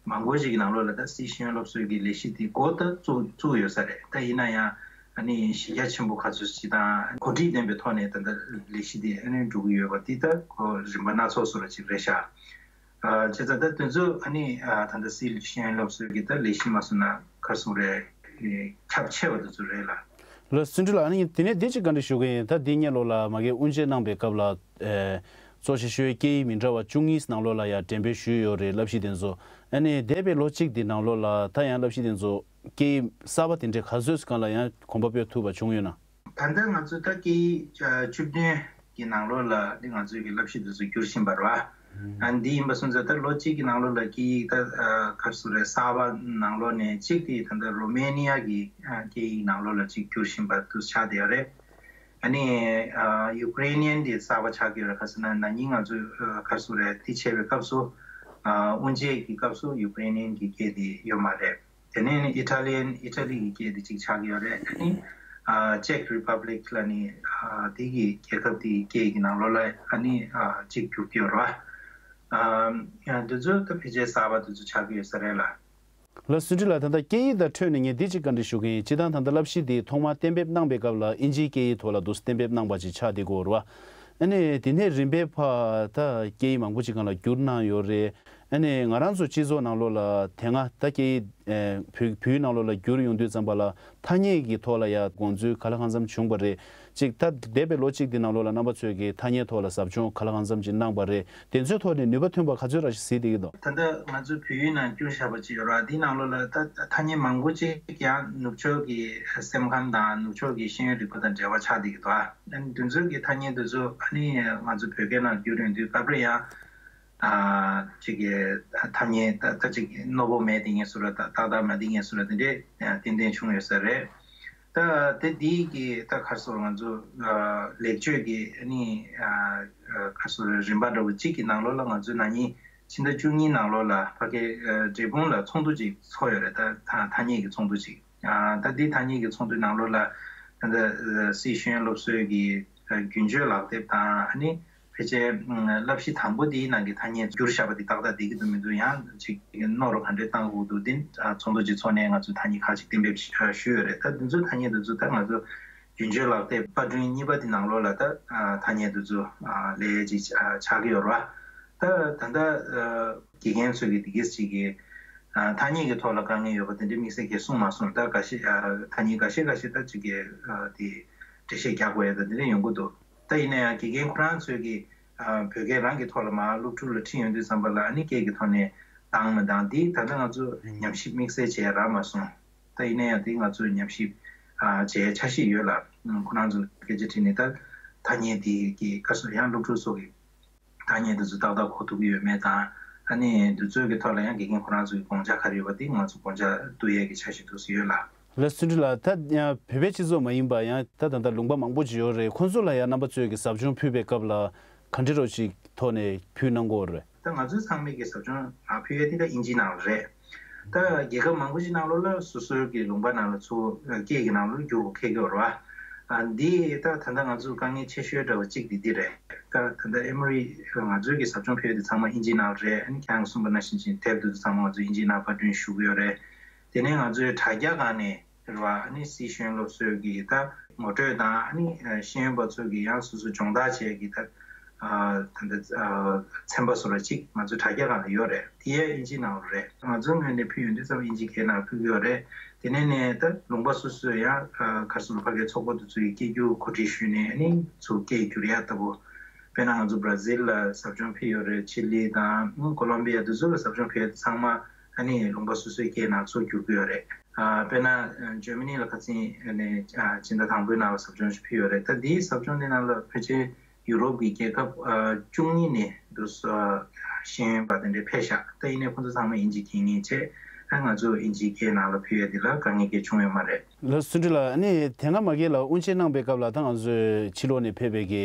མང་པོ་ཞིག་གི་ནང་ལོགས་ལ་ད་སི་ཤེས་ཡོན་སློབ་གསོའི་གི་ལས་གཞི་དེ་འགོ་ད་བཙུགས་བཙུགས་ཡོད་ས་རེད། ད་ཡིན་ན་ཡང་ཨ་ནི་གཞི་རྒྱ་ཆེན་པོ་ག་ཚོད་ཅིག་དང་གོ་སྒྲིག་ལྡན་པའི་ཐོག་ནས་ད་ལྟ་ལས་གཞི་དེ་ཨ་ནི་འགྲོ་གི་ཡོད་པ་འདི་ད་གོ་རིམ་པ་སྣ་ཚོགས་སུ་ར་ཅིག་རེད་ཤག་ཨ་བྱས་ཙང་ད་དེ་ཚོ་ཨ་ནི་ཨ་ད་ལྟ་སི་ཤེས་ཡོན་སློབ་གསོའི་གི་ད་ལས་གཞི་མ་སོང་ན་ག་རེ་ཟེར་དགོས་རེད། ཁྱབ་ཆེ་བ་དེ་ཚོ་རེད་ལ། ལགས་སོ་བརྩོན་འགྲུས་ལགས། ཨ་ནི་དེ་ནས་འདི་གཅིག་བཀའ་འདྲི་ཞུ་གི་ཡིན། ད་འདི་སྔོན་ལོགས་ལ་མ་གིར་དབུ་འབྱེད་གནང་པའི་སྐབས་ལ་ཨེ་གཙོ་ཆེ་ཤོས་སྐད་ཡིག་མི་འདྲ་བ་བཅུ་གཉིས་ནང་ལོགས་ལ་ཡང་འགྲེམས་སྤེལ་ཞུས་ཡོད་རེད་བསླབ་གཞི་དེ་ཚོ། ཨ་ནི་འདས་པའི་ལོ་གཅིག་འདི་ནང་ལོགས་ལ་ད་ཡང་བསླབ་གཞི་དེ་ཚོ་སྐད་ཡིག་གསར་པ་དེ་འདྲའི་ག་ཚོད་ཅིག་སྒང་ལ་ཡང་གོམ་པ་སྤོས་ཐུབ་པ་བྱུང་ཡོད་ན། ད་ལྟ་ང་ཚོ་ད་སྐད་ཡིག་བཅུ་བདུན་གྱི་ནང་ལོགས་ལ་འདི་ང་ཚོའི་གི་བསླབ་གཞི་འདི་ཚོ་བསྒྱུར་བཞིན་པ་རེད་བ། ཨ་འདི་ཡིན་པ་སོང་ཙང་ད་ལོ་གཅིག་གི་ནང་ལོགས་ལ་སྐད་ཡིག་ད་ག་རེ་ཟེར་དགོས་རེད། གསར་པ་ནང་ལོགས་ནས་གཅིག་དེ་ད་ལྟ་རོ་མེ་ནི་ཡ་གི་སྐད་ཡིག་ནང་ལོགས་ལ་གཅིག་བསྒྱུར་བཞིན་པ་འདུག་ཆགས་བསྡད་ཡོད་རེད། ཨ་ནི་ཡུ་ཀེ་རེ་ནི་ཡན་དེ་གསར་པ་ཆགས་ཀྱི་ཡོད་རེད། ག་ཟེར་ན་ན་ནིང་ང་ཚོས་ག་རེ་ཟེར་དགོས་རེད། དེ་བྱས་པའི་སྐབས་སུ་དབུ་འབྱེད་ཀྱི་སྐབས་སུ་ཡུ་ཀེ་རེ་ནི་ཡན་གྱི་སྐད་དེ་ཡོད་མ་རེད། དེ་ནས་ནི་ཨི་ཊ་ལི་ཡན་ཨི་ཊ་ལི་གི་སྐད་དེ་གཅིག་ཆགས་ཀྱི་ཡོད་རེད། ཨ་ནི་ཨ་ཅེག་རི་པབ་ལིག་ལ་ནི་ཨ་དེ་གི་རྒྱལ་ཁབ་དེའི་སྐད་ཀྱི་ནང་ལོགས་ལ་ཨ་ནི་ཨ་གཅིག་བསྒྱུར་གྱི་ཡོད་རེད་བ། ཨ་ཡང་འདི་ཚོ་ད་ཕལ་ཆེར་གསར་པ་འདི་ཚོ་ཆགས་ཀྱི་ཡོད་ས་རེད་ལ། ལགས་སོ་བརྩོན་འགྲུས་ལགས། ད་ལྟ་སྐད་ཡིག་དང་འཕྲོས་ནས་ངས་འདི་གཅིག་བཀའ་འདྲི་ཞུ་གི་ཡིན། སྤྱིར་བཏང་ད་ལྟ་བསླབ་གཞི་འདི་ཐོག་མར་གཏན་འབེབས་གནང་པའི་སྐབས་ལ་ཨིན་ཇིའི་སྐད་ཡིག་ཐོག་ལ་འདུག་གཏན་འབེབས་གནང་པ་ཅིག་ཆགས་བསྡད་ཀྱི་ཡོད་རེད་བ། ཨ་ནི་དེ་ནས་རིམ་པས་ཕར་ད་སྐད་ཡིག་མང་པོ་ཅིག་སྒང་ལ་བསྒྱུར་གནང་ཡོད་རེད། ཨ་ནི་ང་རང་ཚོ་སྤྱི་ཚོགས་ནང་ལོགས་ལ་དེ་སྔ་ད་སྐད་ཡིག་ཨེ་བོད་བོད་ཡིག་ནང་ལོགས་ལ་བསྒྱུར་ཡོང་དུས་ཙམ་པ་ལ་ཐ་སྙད་ཀྱི་ཐོག་ལ་ཡ་དགོངས་ཚུལ་ག་ལ་གང་འཚམ་བྱུང་བ་རེད། ཅིག་ད་འདས་པའི་ལོ་གཅིག་འདི་ནང་ལོགས་ལ་རྣམ་པ་ཚོས་ཀྱིས་ཐ་སྙད་ཐོག་ལ་ཟབ་སྦྱོང་ག་ལ་གང་འཚམ་ཅིག་གནང་བ་རེད། དེ་ཚོའི་ཐོག་ནས་ནུས་པ་ཐོན་པ་ག་ཚོད་ར་ཞིག་གཟིགས་བསྡད་ཀྱི་འདུག་ད་ལྟ་ང་ཚོས་བོད་ཡིག་ནང་བསྒྱུར་བཞག་པ་ཅིག་ཡོད་ར། འདིའི་ནང་ལོགས་ལ་ད་ཐ་སྙད་མང་པོ་ཅིག་ཡང་ནུབ་ཕྱོགས་ཀྱི་སེམས་ཁམས་དང་ནུབ་ཕྱོགས་ཀྱི་ཤེས་ཡོན་རིག་པ་དང་འབྲེལ་བ་ཆགས་བསྡད་ཀྱི་འདུག་ཨ་ནི་འདི་ཚོའི་གི་ཐ་སྙད་འདི་ཚོ་ཨ་ནི་ང་ཚོ་བོད་སྐད་ནང་བསྒྱུར་ཡོང་དུས་སྐབས་རེ་ཡང་ཨ་ཅིག་གི་ཐ་སྙད་ད་ད་ཅིག་རྣོ་པོ་མེད་དེ་ངེས་སུ་ར་ད་ཏག་ཏག་མ་དེ་ངེས་སུ་ར་དེ་འདྲས་ཏན་ཏན་བྱུང་ཡོད་ས་རེད། ད་དེ་དེའི་གི་ད་ག་སོ་ང་ཚོ་ལེགས་བཅོས་ཀྱི་ཨ་ནི་ག་སོ་རིམ་པ་འདྲ་བོ་གཅིག་གི་ནང་ལོགས་ལ་ང་ཚོ་ན་ནིང་ཕྱི་ཟླ་བཅུ་གཉིས་ནང་ལོགས་ལ་ཕ་གི་འབྲས་སྤུངས་ལ་ཚོགས་འདུ་ཅིག་ཚོགས་ཡོད་རེད། ད་ཐ་སྙད་ཀྱི་ཚོགས་འདུ་ཅིག་ད་འདི་ཐ་སྙད་ཀྱི་ཚོགས་འདུའི་ནང་ལོགས་ལ་ད་ལྟ་སྲིད་ཤེས་ཡོན་སློབ་གསོའི་གི་རྒྱུན་སྤྱོད་ལག་དེབ་དང་ཨ་ནི་ཕལ་ཆེར་བསླབ་གཞི་དང་པོ་དེའི་ནང་གི་ཐ་སྙད་བསྒྱུར་བཞག་པ་དེ་ཏག་ཏག་བསྡད་ཀྱི་འདུག་མི་འདུག་ཡང་ཅིག་རྣོ་རུ་ག་འདྲས་བཏང་དགོས་འདུག་འདི་ཚོགས་འདུ་ཅིག་ཚོགས་ནས་ང་ཚོས་ཐ་སྙད་ཁག་ཅིག་གཏན་འབེབས་ཞུས་ཡོད་རེད། ད་འདི་ཚོའི་ཐ་སྙད་འདི་ཚོ་ད་ང་ཚོ་རྒྱུན་སྤྱོད་ལག་དེབ་པར་སྐྲུན་གཉིས་པ་དེ་ནང་ལོགས་ལ་ད་ཐ་སྙད་འདི་ཚོ་ལས་ཅིག་ཆགས་ཀྱི་ཡོད་རེད་བ། ད་ད་ལྟ་དགེ་རྒན་ཚོས་ཀྱི་འདི་གས་ཅིག་གི་ཐ་སྙད་ཀྱི་ཐོག་ལ་དཀའ་ངལ་ཡོད་པ་དེ་འདྲའི་དམིགས་བསལ་གྱི་གསུངས་མ་སོང་། ད་འགའ་ཤས་ཐ་སྙད་འགའ་ཤས་འགའ་ཤས་ད་ཅིག་གི་དེ་འགྲེལ་བཤད་རྒྱག་དགོས་ཡ་ད་དེ་འདྲ་ཡོང་གི་འདུག་ད་ཡིན་ན་ཡང་དགེ་རྒན་ཁོ་རང་ཚོས་ཀྱི་བོད་སྐད་རང་གི་ཐོག་ལ་མར་སློབ་ཕྲུག་ལ་ཁྲིད་ཡོང་དུས་ཙམ་པ་ལ་ཨ་ནི་སྐད་ཀྱི་ཐོག་ནས་འདང་མི་འདང་འདི་ད་ལྟ་ང་ཚོ་ཉམས་ཞིབ་དམིགས་བསལ་བྱས་རག་མ་སོང་། ད་ཡིན་ན་ཡང་དེ་ང་ཚོས་ཉམས་ཞིབ་བྱས་འཆར་གཞི་ཡོད་ལ་ཁོ་རང་ཚོ་སྐད་ཆ་དྲིས་ནས་ད་ཐ་སྙད་དེ་གི་སྐབས་སུ་ཡང་སློབ་ཕྲུག་ཚོ་གི་ཐ་སྙད་དེ་ཚོ་ཏག་ཏག་གོ་ཐུབ་ཀྱི་ཡོད་མེད་དང་ཨ་ནི་དུས་ཚོད་ཀྱི་ཐོག་ལ་ཡང་དགེ་རྒན་ཁོ་རང་ཚོ་གི་དགོངས་འཆར་ག་རེ་ཡོད་པ་དེ་ང་ཚོ་དགོངས་འཆར་བསྡུ་ཡས་ཀྱི་འཆར་གཞི་འདུག་སེ་ཡོད་ལ། ལགས་སོ། བརྩོན་འགྲུས་ལགས། ད་ཡང་བོད་པའི་སྤྱི་ཚོགས་མ་ཡིན་པ་ཡང་ད་ད་ལྟ་ལུང་པ་མང་པོ་ཅིག་ཡོད་རེད། ཁོང་ཚོ་ལ་ཡང་རྣམ་པ་ཚོས་ཀྱི་ཟབ་སྦྱོང་ཕུལ་བའི་སྐབས་ལ་ག་འདྲ་རོ་ཞིག་ཐོག་ནས་ཕུལ་གནང་གི་ཡོད་རེད། ད་ང་ཚོའི་ཚང་མས་ཀྱི་ཟབ་སྦྱོང་ཕུལ་ཡས་དེ་ད་ཨིན་ཇིའི་ནང་ལ་རེད། ད་རྒྱལ་ཁབ་མང་པོ་ཞིག་ནང་ལོགས་ལ་སོ་སོའི་གི་ལུང་པ་ནང་ལ་ཚུར་སྐད་ཀྱི་ནང་ལོགས་བསྒྱུར་དགོས་འཁེལ་གྱི་ཡོད་རེད་བ། འདི་ད་ད་ལྟ་ང་ཚོ་དཀའ་ངལ་ཆེ་ཤོས་འདྲ་བོ་གཅིག་དེ་འདི་རེད། ད་ད་ལྟ་ཨེ་མོ་རི་ང་ཚོའི་གི་ཟབ་སྦྱོང་ཕུལ་ཡས་དེ་ཚང་མ་ཨིན་ཇིའི་ནང་ལ་རེད། ཨ་ནི་ཁྱེད་རང་གིས་གསུངས་པ་ནང་བཞིན་ཅིག་དེབ་དེ་ཚོ་ཚང་མ་ང་ཚོ་ཨིན་ཇིའི་ནང་པར་སྐྲུན་ཞུ་གི་ཡོད་རེད། དེ་ནས་ང་ཚོའི་དྲ་རྒྱ་སྒང་ནས་རེད་བ། ཨ་ནི་སྲིད་ཤེས་ཡོན་སློབ་གསོའི་གི་ད་ངོ་སྤྲོད་དང་ཨ་ནི་ཤེས་ཡོན་པ་ཚོ་གི་ཡང་སོ་སོ་སྦྱོང་བརྡར་བྱེད་ཀྱི་ད་ད་ད་ཚན་པ་བཟོ་འདྲ་ཅིག་ང་ཚོའི་དྲ་རྒྱ་སྒང་ལ་ཡོད་རེད། དེ་ཡང་ཨིན་ཇིའི་ནང་ལ་རེད། ང་ཚོའི་ངོས་ནས་ཕུལ་ཡོང་དུས་ཙམ་ཨིན་ཇིའི་སྐད་ནང་ཕུལ་གྱི་ཡོད་རེད། དེ་ནས་ནས་ད་ལུང་པ་སོ་སོས་ཡང་ག་རེ་ཟེར་ཕ་གིའི་ཚོགས་པ་དེ་ཚོ་ཡི་སྐད་སྒྱུར་གོ་སྒྲིག་ཞུས་ནས་ཨ་ནི་ཚུར་སྐད་བསྒྱུར་ཡ་ལྟ་བུ། དཔེར་ན་ང་ཚོ་བྷ་ར་ཟིལ་ལ་ཟབ་སྦྱོང་ཕུལ་ཡོད་རེད། ཆི་ལི་དང་ཀོ་ལོམ་བི་ཡ་དེ་ཚོ་ལ་ཟབ་སྦྱོང་ཕུལ་ཡ་དེ་ཚང་མ་ཨ་ནི་ལུང་པ་སོ་སོའི་སྐད་ནང་ཚུར་བསྒྱུར་གྱི་ཡོད་རེད། ཨ་དཔེར་ན་ཇར་མ་ནི་ལ་ཁ་སང་ནས་ཨ་སྤྱི་ཟླ་དང་པོའི་ནང་ལ་ཟབ་སྦྱོང་ཞིག་ཕུལ་ཡོད་རེད། ད་འདིའི་ཟབ་སྦྱོང་འདི་ནང་ལ་ཕལ་ཆེར་ཡུ་རོབ་ཀྱི་རྒྱལ་ཁབ་ཨ་བཅུ་གཉིས་ནས་འདུག་སེ་ཤེས་ཡོན་པ་དེ་འདྲས་ཕེབས་ཤག་ད་ཡིན་ནའི་ཁོང་ཚོ་ཚང་མ་ཨིན་ཇི་མཁྱེན་མཁན་བྱས། ཨ་ང་ཚོ་ཨིན་ཇིའི་སྐད་ནང་ལ་ཕུལ་ཡ་འདི་ལ་དཀའ་ངལ་གང་ཡང་བྱུང་ཡོད་མ་རེད། ལགས་སོ། བརྩོན་འགྲུས་ལགས། ཨ་ནི་དེ་སྔ་མ་གི་ལ་དབུ་འབྱེད་གནང་པའི་སྐབས་ལ་ད་ང་ཚོས་ཕྱི་ལོགས་ནས་ཕེབས་པའི་གི་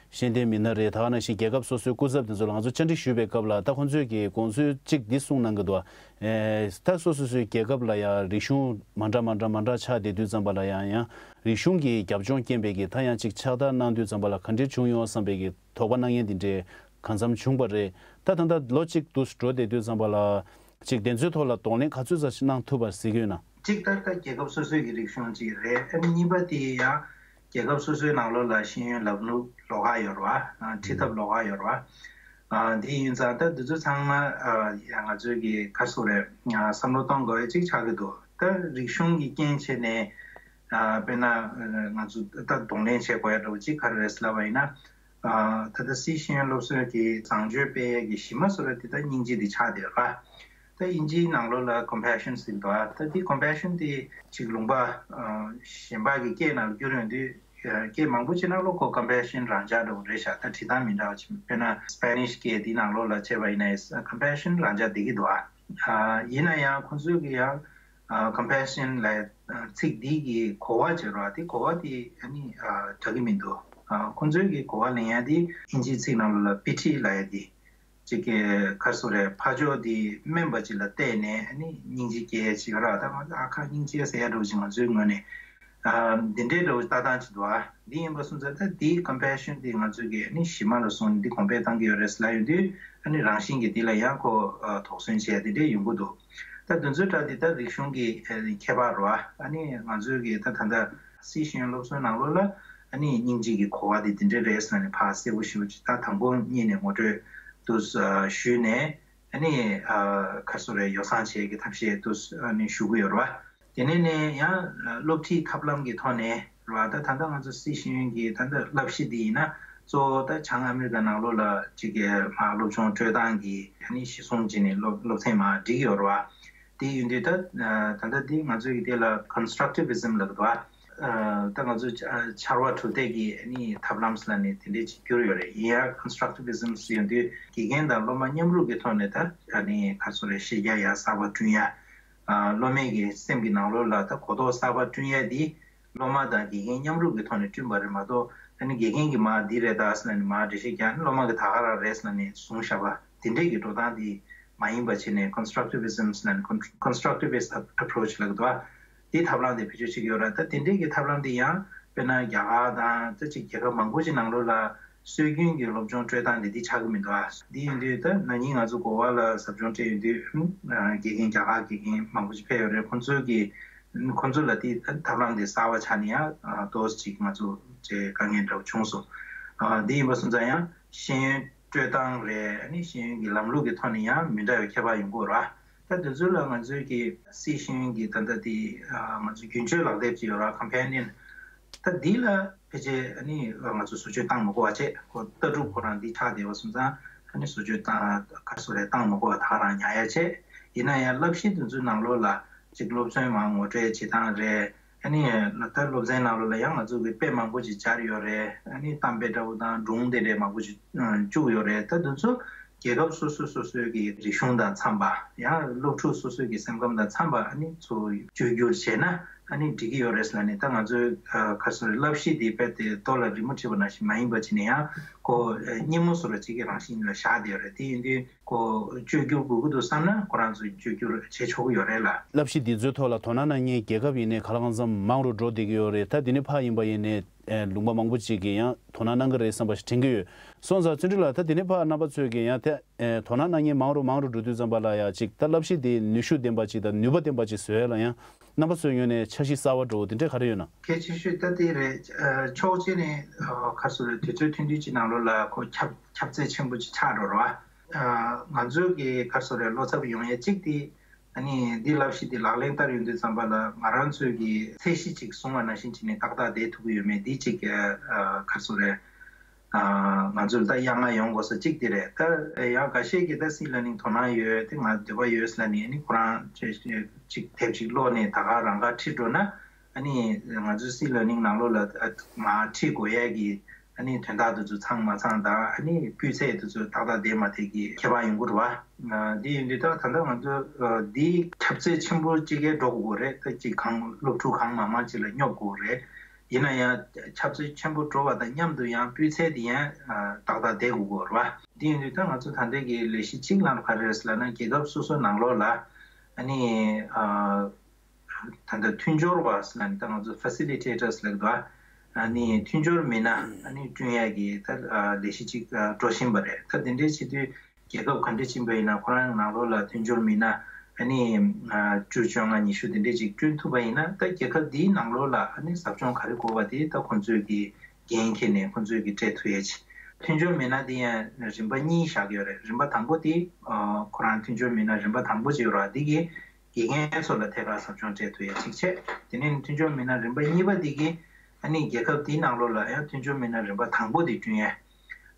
ཤེས་ལྡན་མི་སྣ་རེད། ད་ག་ནང་བཞིན་རྒྱལ་ཁབ་སོ་སོའི་སྐུ་ཚབ་དེ་ཚོ་ལ་ང་ཚོ་བཅར་འདྲི་ཞུས་པའི་སྐབས་ལ་ད་ཁོང་ཚོས་ཀྱི་དགོངས་ཚུལ་གཅིག་འདི་གསུངས་གནང་གི་འདུག་ཨེ་ད་སོ་སོ་སོའི་རྒྱལ་ཁབ་ལ་ཡང་རིག་གཞུང་མ་འདྲ་མ་འདྲ་མ་འདྲ་ཆགས་བསྡད་དུས་ཙམ་པ་ལ་ཡང་ཡང་རིག་གཞུང་གི་རྒྱབ་ལྗོངས་རྐྱེན་པས་ཀྱི་ད་ཡང་ཅིག་ཕྱག་བསྟར་གནང་དུས་ཙམ་པ་ལ་ག་འདྲས་བྱུང་ཡོང་བསམ་པའི་གི་དོགས་པ་གནང་མཁན་དེ་འདྲས་གང་འཚམ་བྱུང་པ་རེད། ད་ད་ལྟ་ལོ་གཅིག་ཏུ་འགྲོ་བསྡད་དུས་ཙམ་པ་ལ་ཅིག་དེ་ཚོའི་ཐོག་ལ་གདོང་ལེན་ག་ཚོད་ཙམ་ཞིག་གནང་ཐུབ་པ་གཟིགས་ཡོད་ན། གཅིག་ད་ལྟ་རྒྱལ་ཁབ་སོ་སོའི་གི་རིག་གཞུང་གཅིག་རེད། ཨ་ནི་གཉིས་པ་དེ་ཡང་རྒྱལ་ཁབ་སོ་སོའི་ནང་ལོགས་ལ་ཤེས་ཡོན་ལམ་ལུགས་ལོགས་ཀ་ཡོད་རེད་བ། ཨ་ཁྲིད་ཐབས་ལོགས་ཀ་ཡོད་རེད་བ། ཨ་དེ་ཡིན་ཙང་ད་འདི་ཚོ་ཚང་མ་ཨ་ཡ་ང་ཚོའི་གི་ག་རེ་ཟེར་དགོས་རེད། ཨ་བསམ་བློ་གཏོང་དགོས་ཡ་གཅིག་ཆགས་ཀྱི་འདུག་ད་རིག་གཞུང་གི་རྐྱེན་བྱས་ནས་ཨ་དཔེར་ན་ཨ་ང་ཚོ་ད་གདོང་ལེན་བྱེད་དགོས་ཡ་འདྲ་བོ་གཅིག་ག་རེ་རེད་ཟེར་ལབ་པ་ཡིན་ན། ཨ་ད་ལྟ་སྲིད་ཤེས་ཡོན་སློབ་གསོའི་གི་བཟང་སྤྱོད་སྤེལ་ཡས་ཀྱི་གཞི་མ་བཟོ་འདྲ་དེ་ད་སྙིང་རྗེ་དེ་ཆགས་བསྡད་ཡོད་རེད་པ། ད་དབྱིན་ཇིའི་ནང་ལོགས་ལ་ཀོམ་པེ་ཤན་ཟེར་གྱི་འདུག་ཨ་ད་དེ་ཀོམ་པེ་ཤན་དེ་ཅིག་ལུང་པ་ཨ་གཞན་པ་གི་སྐད་ནང་ལ་བསྒྱུར་ཡོང་དུས་ཨ་སྐད་མང་པོ་ཅིག་ནང་ལོགས་ཁོ་ཀོམ་པེ་ཤན་རང་འཇགས་འདྲ་བོ་རེད་ཤག་ད་བྲིས་སྟངས་མི་འདྲ་བ་ཅིག་དཔེར་ན་སི་པེ་ནིཤ་སྐད་དེའི་ནང་ལོགས་ལ་བྱས་པ་ཡིན་ན་ཀོམ་པེ་ཤན་རང་འཇགས་བསྡད་ཀྱི་འདུག་ཨ་ཡིན་ན་ཡང་ཁོང་ཚོའི་གི་ཡང་ཨ་ཀོམ་པེ་ཤན་ལབ་ཡ་ཚིག་འདི་གི་གོ་བ་བྱེད་རོགས་དེ་གོ་བ་དེ་ཨ་ནི་ཨ་འདྲ་གི་མི་འདུག་ཨ་ཁོང་ཚོའི་གི་གོ་བ་ལེན་ཡ་དེ་དབྱིན་ཇིའི་ཚིག་ནང་ལོགས་ལ་པི་ཊི་ལབ་ཡ་དེ་ཅིག་གི་ག་རེ་ཟེར་དགོས་རེད། ཕར་ཕྱོགས་དེ་དམན་པ་ཅིག་ལ་བལྟས་ནས་ཨ་ནི་སྙིང་རྗེ་སྐྱེ་ཡ་ཅིག་ར། ད་ང་ཚོ་ཨ་ཁ་སྙིང་རྗེ་ཟེར་ཡ་འདྲ་བོ་ཅིག་ང་ཚོའི་ངོས་ནས་ཨ་འདི་འདྲའི་འདྲ་བོ་ལྟ་སྟངས་ཅིག་འདུག་ཨ་འདི་ཡིན་པ་སོང་ཙང་ད་དེའི་ཀོམ་པེ་ཤན་དེ་ང་ཚོའི་གི་ཨ་ནི་གཞི་མ་ལ་སོང་ནས་འདི་གོང་འཕེལ་བཏང་གི་ཡོད་རེད་ཟེར་ལབ་ཡོང་དུས་ཨ་ནི་རང་བཞིན་གྱིས་འདི་ལ་ཡང་ཁོ་ཨ་དོགས་ཟོན་བྱས་དེ་འདྲས་ཡོང་གི་འདུག་ད་དེ་ཚོའི་གྲས་དེ་ད་རིག་གཞུང་གི་ཨ་ནི་ཁྱད་པར་རེད་བ། ཨ་ནི་ང་ཚོའི་གི་ད་ད་ལྟ་སྲིད་ཤེས་ཡོན་སློབ་གསོའི་ནང་ལོགས་ལ་ཨ་ནི་སྙིང་རྗེ་གི་གོ་བ་དེ་དེ་འདྲས་རེད་ཟེར་ནས་ཕར་གསལ་པོ་ཞེ་པོ་ཅིག་ད་དང་པོ་ཉིད་ནས་ངོ་སྤྲོད་དུ་ཨ་ཞུས་ནས། ཨ་ནི་ཨ་ག་རེ་ཟེར་རེད། ཡོ་བསྲང་བྱེད་ཀྱི་ཐབས་ཤེས་དུ་ཨ་ནི་ཞུ་གི་ཡོད་རེད་བ། དེ་ནས་ནས་ཡང་སློབ་ཁྲིད་ཐབས་ལམ་གྱི་ཐོག་ནས་རེད་བ། ད་ད་ལྟ་ང་ཚོ་སི་ཤེས་ཡོན་གྱི་ད་ལྟ་བསླབ་གཞི་འདི་ཡིན་ན་གཙོ་བོ་ད་བྱང་ཨ་མི་རི་ཀ་ནང་ལོགས་ལ་གཅིག་གི་མ་སློབ་སྦྱོང་སྤྲོད་སྟངས་ཀྱི་ཨ་ནི་གཞི་བཟུང་བྱས་ནས་སློབ་སློབ་ཚན་མ་སྒྲིག་ཡོད་རེད་བ། དེ་ཡིན་དུས་ད་ད་ལྟ་འདི་ང་ཚོའི་གི་དེ་ལ་constructivism་ལབ་འདུག་བ། ད་ང་ཚོ་ཆར་པ་གྲུ་འདེགས་ཀྱི་ཨ་ནི་ཐབས་ལམ་ཟེར་ལབ་ནས་དེ་འདྲས་ཅིག་གྱུར་ཡོད་རེད། ཡིན་ཡང་constructivism་ཟེར་ཡོང་དུས་དགེ་རྒན་དང་སློབ་མ་མཉམ་རུབ་ཀྱི་ཐོག་ནས་ད་ཨ་ནི་ག་རེ་ཟེར་རེད། ཤེས་རྒྱ་ཡང་གསར་པ་བསྐྲུན་ཡ། སློབ་མའི་གི་སེམས་ཀྱི་ནང་ལོགས་ལ་ད་གོ་རྟོགས་གསར་པ་བསྐྲུན་ཡ་འདི་སློབ་མ་དང་དགེ་རྒན་མཉམ་རུབ་ཀྱི་ཐོག་ནས་བསྐྲུན་པ་རེད་མ་གཏོགས། ཨ་ནི་དགེ་རྒན་གྱིས་མར་འདི་རེད་ད་ཟེར་ལབ་ནས་མར་འགྲེལ་བཤད་རྒྱག་ནས་སློབ་མ་གིས་ད་ག་རང་རེད་ཟེར་ལབ་ནས་བཟུང་བཞག་པ་དེ་འདྲས་ཀྱི་འགྲོ་སྟངས་འདི་མ་ཡིན་པ་བྱས་ནས་constructivism་ཟེར་ལབ་ནས་constructivist approach་ལབ་འདུག་བ། དེའི་ཐབས་ལམ་དེ་བེད་སྤྱོད་བྱེད་ཀྱི་ཡོད་ར། ད་དེ་འདྲས་ཀྱི་ཐབས་ལམ་དེ་ཡང་དཔེར་ན་རྒྱ་གར་དང་ད་ཅིག་རྒྱལ་ཁབ་མང་པོ་ཅིག་ནང་ལོགས་ལ་སྲོལ་རྒྱུན་གྱི་སློབ་སྦྱོང་སྤྲོད་སྟངས་དེ་འདི་ཆགས་ཀྱི་མི་འདུག་ཨ། འདི་ཡིན་དུས་ད་ན་ནིང་ང་ཚོ་གོ་བ་ལ་ཟབ་སྦྱོང་སྤྲད་ཡོང་དུས་ཨ་དགེ་རྒན་རྒྱ་གར་དགེ་རྒན་མང་པོ་ཅིག་ཕེབས་ཡོད་རེད། ཁོང་ཚོའི་གི་ཁོང་ཚོ་ལ་དེ་ཐབས་ལམ་དེ་གསར་བ་ཆགས་ནས་ཡང་ཏོག་ཙམ་ཅིག་ང་ཚོ་ཅིག་དཀའ་ངལ་འདྲ་བོ་བྱུང་སོང་། འདི་ཡིན་པ་སོང་ཙང་ཡང་ཤེས་ཡོན་སྤྲོད་སྟངས་རེད། ཨ་ནི་ཤེས་ཡོན་གྱི་ལམ་ལུགས་ཀྱི་ཐོག་ནས་ཡང་མི་འདྲ་བའི་ཁྱད་པར་ཡོང་གི་ཡོད་རེད་བ། ད་དེ་ཚོ་ལ་ང་ཚོའི་གི་སི་ཤེས་ཡོན་གྱི་ད་ལྟ་དེ་ང་ཚོ་རྒྱུན་སྤྱོད་ལག་དེབ་ཅིག་ཡོད་ར། Companion། ད་འདི་ལ་ཕལ་ཆེར་ཨ་ནི་ང་ཚོ་བཟོ་བཅོས་བཏང་མ་དགོས་པ་བྱས། ཁོ་ལྟ་གྲུབ་ཁོ་རང་འདི་ཆགས་བསྡད་པ་སོང་ཙང་ཨ་ནི་བཟོ་བཅོས་བཏང་ག་རེ་ཟེར་རེད། བཏང་མ་དགོས་པ་ད་ག་རང་ཉར་ཡ་བྱས། ཡིན་ན་ཡང་བསླབ་གཞི་དེ་ཚོའི་ནང་ལོགས་ལ་ཅིག་སློབ་ཚན་མར་ངོ་སྤྲོད་བྱེད་སྟངས་རེད། ཨ་ནི་ད་སློབ་ཚན་ནང་ལོགས་ལ་ཡང་ང་ཚོ་གི་དཔེ་མང་པོ་ཅིག་སྦྱར་ཡོད་རེད། ཨ་ནི་གཏམ་དཔེ་འདྲ་བོ་དང་སྒྲུང་དེ་འདྲའི་མང་པོ་ཅིག་བཅུག་ཡོད་རེད། ད་དེ་ཚོ་རྒྱལ་ཁབ་སོ་སོ་སོ་སོའི་གི་རིག་གཞུང་དང་འཚམས་པ། ཡང་སློབ་ཕྲུག་སོ་སོའི་གི་སེམས་ཁམས་དང་འཚམས་པ་ཨ་ནི་ཚུར་བཅོས་བསྒྱུར་བྱས་ན་ཨ་ནི་འགྲིག་གི་ཡོད་རེད་ཟེར་ལབ་ནས། ད་ང་ཚོའི་ག་རེ་ཟེར་རེད། བསླབ་གཞི་འདི་རྦད་དེ་རྡོ་ལ་རི་མོ་བྲིས་པ་ནང་བཞིན་མ་ཡིན་པ་བྱས་ནས་ཡང་ཁོ་སྙན་མོ་བཟོ་འདྲ་ཅིག་གི་རང་བཞིན་ལ་བཞག་བསྡད་ཡོད་རེད། དེ་ཡིན་དུས་ཁོ་བཅོས་བསྒྱུར་དགོས་ཀྱི་འདུག་བསམ་ན་ཁོ་རང་ཚོས་བཅོས་བསྒྱུར་བྱེད་ཆོག་གི་ཡོད་རེད་ལ། བསླབ་གཞི་འདི་ཚོའི་ཐོག་ལ་དོ་སྣང་གནང་མཁན་རྒྱལ་ཁབ་ཡིན་ནའི་ག་ལ་གང་འཚམ་མང་རུ་འགྲོ་བསྡད་ཀྱི་ཡོད་རེད། ད་འདི་ནས་ཕར་ཡིན་པ་ཡིན་ནའི་ཨེ་ལུང་པ་མང་པོ་ཅིག་གིས་ཡང་དོ་སྣང་གནང་གི་རེད་བསམ་པ་ཞིག་དྲན་གྱི་ཡོད། སོང་ཙང་བརྩོན་འགྲུས་ལགས། ད་འདི་ནས་ཕར་རྣམ་པ་ཚོས་ཀྱིས་ཡང་དེ་ཨེ་དོ་སྣང་གནང་མཁན་མང་རུ་མང་རུ་འགྲོ་དུས་ཙམ་པ་ལ་ཡང་ཅིག་ད་བསླབ་གཞི་འདི་ནུས་ཤུགས་ལྡན་པ་ཅིག་དང་ནུས་པ་ལྡན་པ་ཅིག་བཟོ་ཡ་ལ་ཡང་རྣམ་པ་ཚོའི་ངོས་ནས་འཆར་གཞི་གསར་པ་འདྲ་བོ་དེ་འདྲས་ག་རེ་ཡོད་ན། གལ་ཆེ་ཤོས་ད་དེ་རེད། ཨ་ཕྱོགས་གཅིག་ནས་ཨ་ག་རེ་ཟེར་རེད། དུས་ཚོད་ཐུང་ཐུང་ཅིག་ནང་ལོགས་ལ་ཁོ་ཁྱབ་ཁྱབ་ཚད་ཆེན་པོ་ཅིག་ཆགས་འགྲོ་རེད་བ། ཨ་ང་ཚོའི་གི་ག་རེ་ཟེར་རེད། བློ་འཚབ་ཡོང་ཡ་གཅིག་དེ་ཨ་ནི་འདི་བསླབ་གཞི་འདི་ལག་ལེན་བསྟར་ཡོང་དུས་ཙམ་པ་ལ་ང་རང་ཚོའི་གི་ཚད་གཞི་ཅིག་བཟུང་བ་ནང་བཞིན་བྱས་ནས་ཏག་ཏག་བསྡད་ཐུབ་ཀྱི་ཡོད་མེད་འདི་ཅིག་ཨ་ག་རེ་ཟེར་རེད། ང་ཚོར་ད་གཡག་རྔ་ཡོང་དགོས་ས་གཅིག་དེ་རེད། ད་ཡང་འགའ་ཤས་ཀྱིས་ད་སི་ལར་ནིང་དོ་སྣང་ཡོད་དེ་ང་འདོད་པ་ཡོད་ཟེར་ནས་ནི་ཁོ་རང་ཅིག་དེབ་ཅིག་ཀློག་ནས་ད་ག་རང་ག་ཁྲིད་འགྲོ་ན་ཨ་ནི་ང་ཚོའི་སི་ལར་ནིང་ནང་ལོགས་ལ་མར་ཁྲིད་དགོས་ཡས་ཀྱི་ཨ་ནི་དོན་དག་དེ་ཚོ་ཚང་མ་ཚང་དང་ཨ་ནི་སྤུས་ཚད་དེ་ཚོ་ཏག་ཏག་བསྡད་མ་བསྡད་ཀྱི་ཁྱད་པར་ཡོང་གི་རེད་བ། འདི་ཡིན་དུས་ད་ད་ལྟ་ང་ཚོ་འདི་ཁྱབ་ཚད་ཆེན་པོ་གཅིག་གས་འགྲོ་དགོས་རེད། ད་ཅིག་གང་སློབ་ཕྲུག་གང་མང་མང་ཅིག་ལ་སྙོབ་དགོས་རེད། ཡིན་ན་ཡང་ཁྱབ་ཚད་ཆེན་པོ་འགྲོ་བ་དང་མཉམ་དུ་ཡང་སྤུས་ཚད་དེ་ཡང་ཏག་ཏག་བསྡད་དགོས་ཀྱི་ཡོད་རེད་བ། འདི་ཡིན་དུས་ད་ང་ཚོ་ད་ལྟའི་གི་ལས་གཞི་གཅིག་ལ་ག་རེ་རེད་ཟེར་ལབ་ན་རྒྱལ་ཁབ་སོ་སོའི་ནང་ལོགས་ལ་ཨ་ནི་ད་ལྟ་མཐུན་སྦྱོར་བ་ཟེར་ལབ་ནས་ད་ང་ཚོ་ཕ་སི་ལི་ཊེ་ཊར་ཟེར་ལབ་འདུག་ཨ་ནི་མཐུན་སྦྱོར་མི་སྣ་ཨ་ནི་བསྐྲུན་ཡག་གི་ད་ལས་གཞི་གཅིག་འགྲོ་བཞིན་པ་རེད། ད་དེ་འདྲའི་བྱེད་དུས། རྒྱལ་ཁབ་ག་འདྲ་ཕྱིན་པ་ཡིན་ན་ཁོ་རང་ནང་ལོགས་ལ་མཐུན་སྦྱོར་མི་སྣ་ཨ་ནི་བཅུ་བཅོ་ལྔ་ཉི་ཤུ་དེ་འདྲས་ཅིག་བསྐྲུན་ཐུབ་པ་ཡིན་ན་ད་རྒྱལ་ཁབ་འདིའི་ནང་ལོགས་ལ་ཨ་ནི་ཟབ་སྦྱོང་ག་རེ་དགོས་པ་དེ་ད་ཁོང་ཚོས་ཀྱི་འགན་འཁྱེར་ནས་ཁོང་ཚོས་ཀྱི་སྤྲད་ཐུབ་ཡས་ཆེད། མཐུན་སྦྱོར་མི་སྣ་དེ་ཡང་རིམ་པ་གཉིས་བཞག་གི་ཡོད་རེད། རིམ་པ་དང་པོ་དེ་ཁོ་རང་མཐུན་སྦྱོར་མི་སྣ་རིམ་པ་དང་པོ་ཅིག་ཡོད་རེད་བ། འདི་གི་དགེ་རྒན་ཚོ་ལ་ཐད་ཀར་ཟབ་སྦྱོང་སྤྲད་ཐུབ་ཡས་གཅིག་བྱས། དེ་ནས་མཐུན་སྦྱོར་མི་སྣ་རིམ་པ་གཉིས་པ་འདི་གིས་ཨ་ནི་རྒྱལ་ཁབ་འདིའི་ནང་ལོགས་ལ་ཡང་མཐུན་སྦྱོར་མི་སྣ་རིམ་པ་དང་པོ་འདི་བསྐྲུན་ཡས།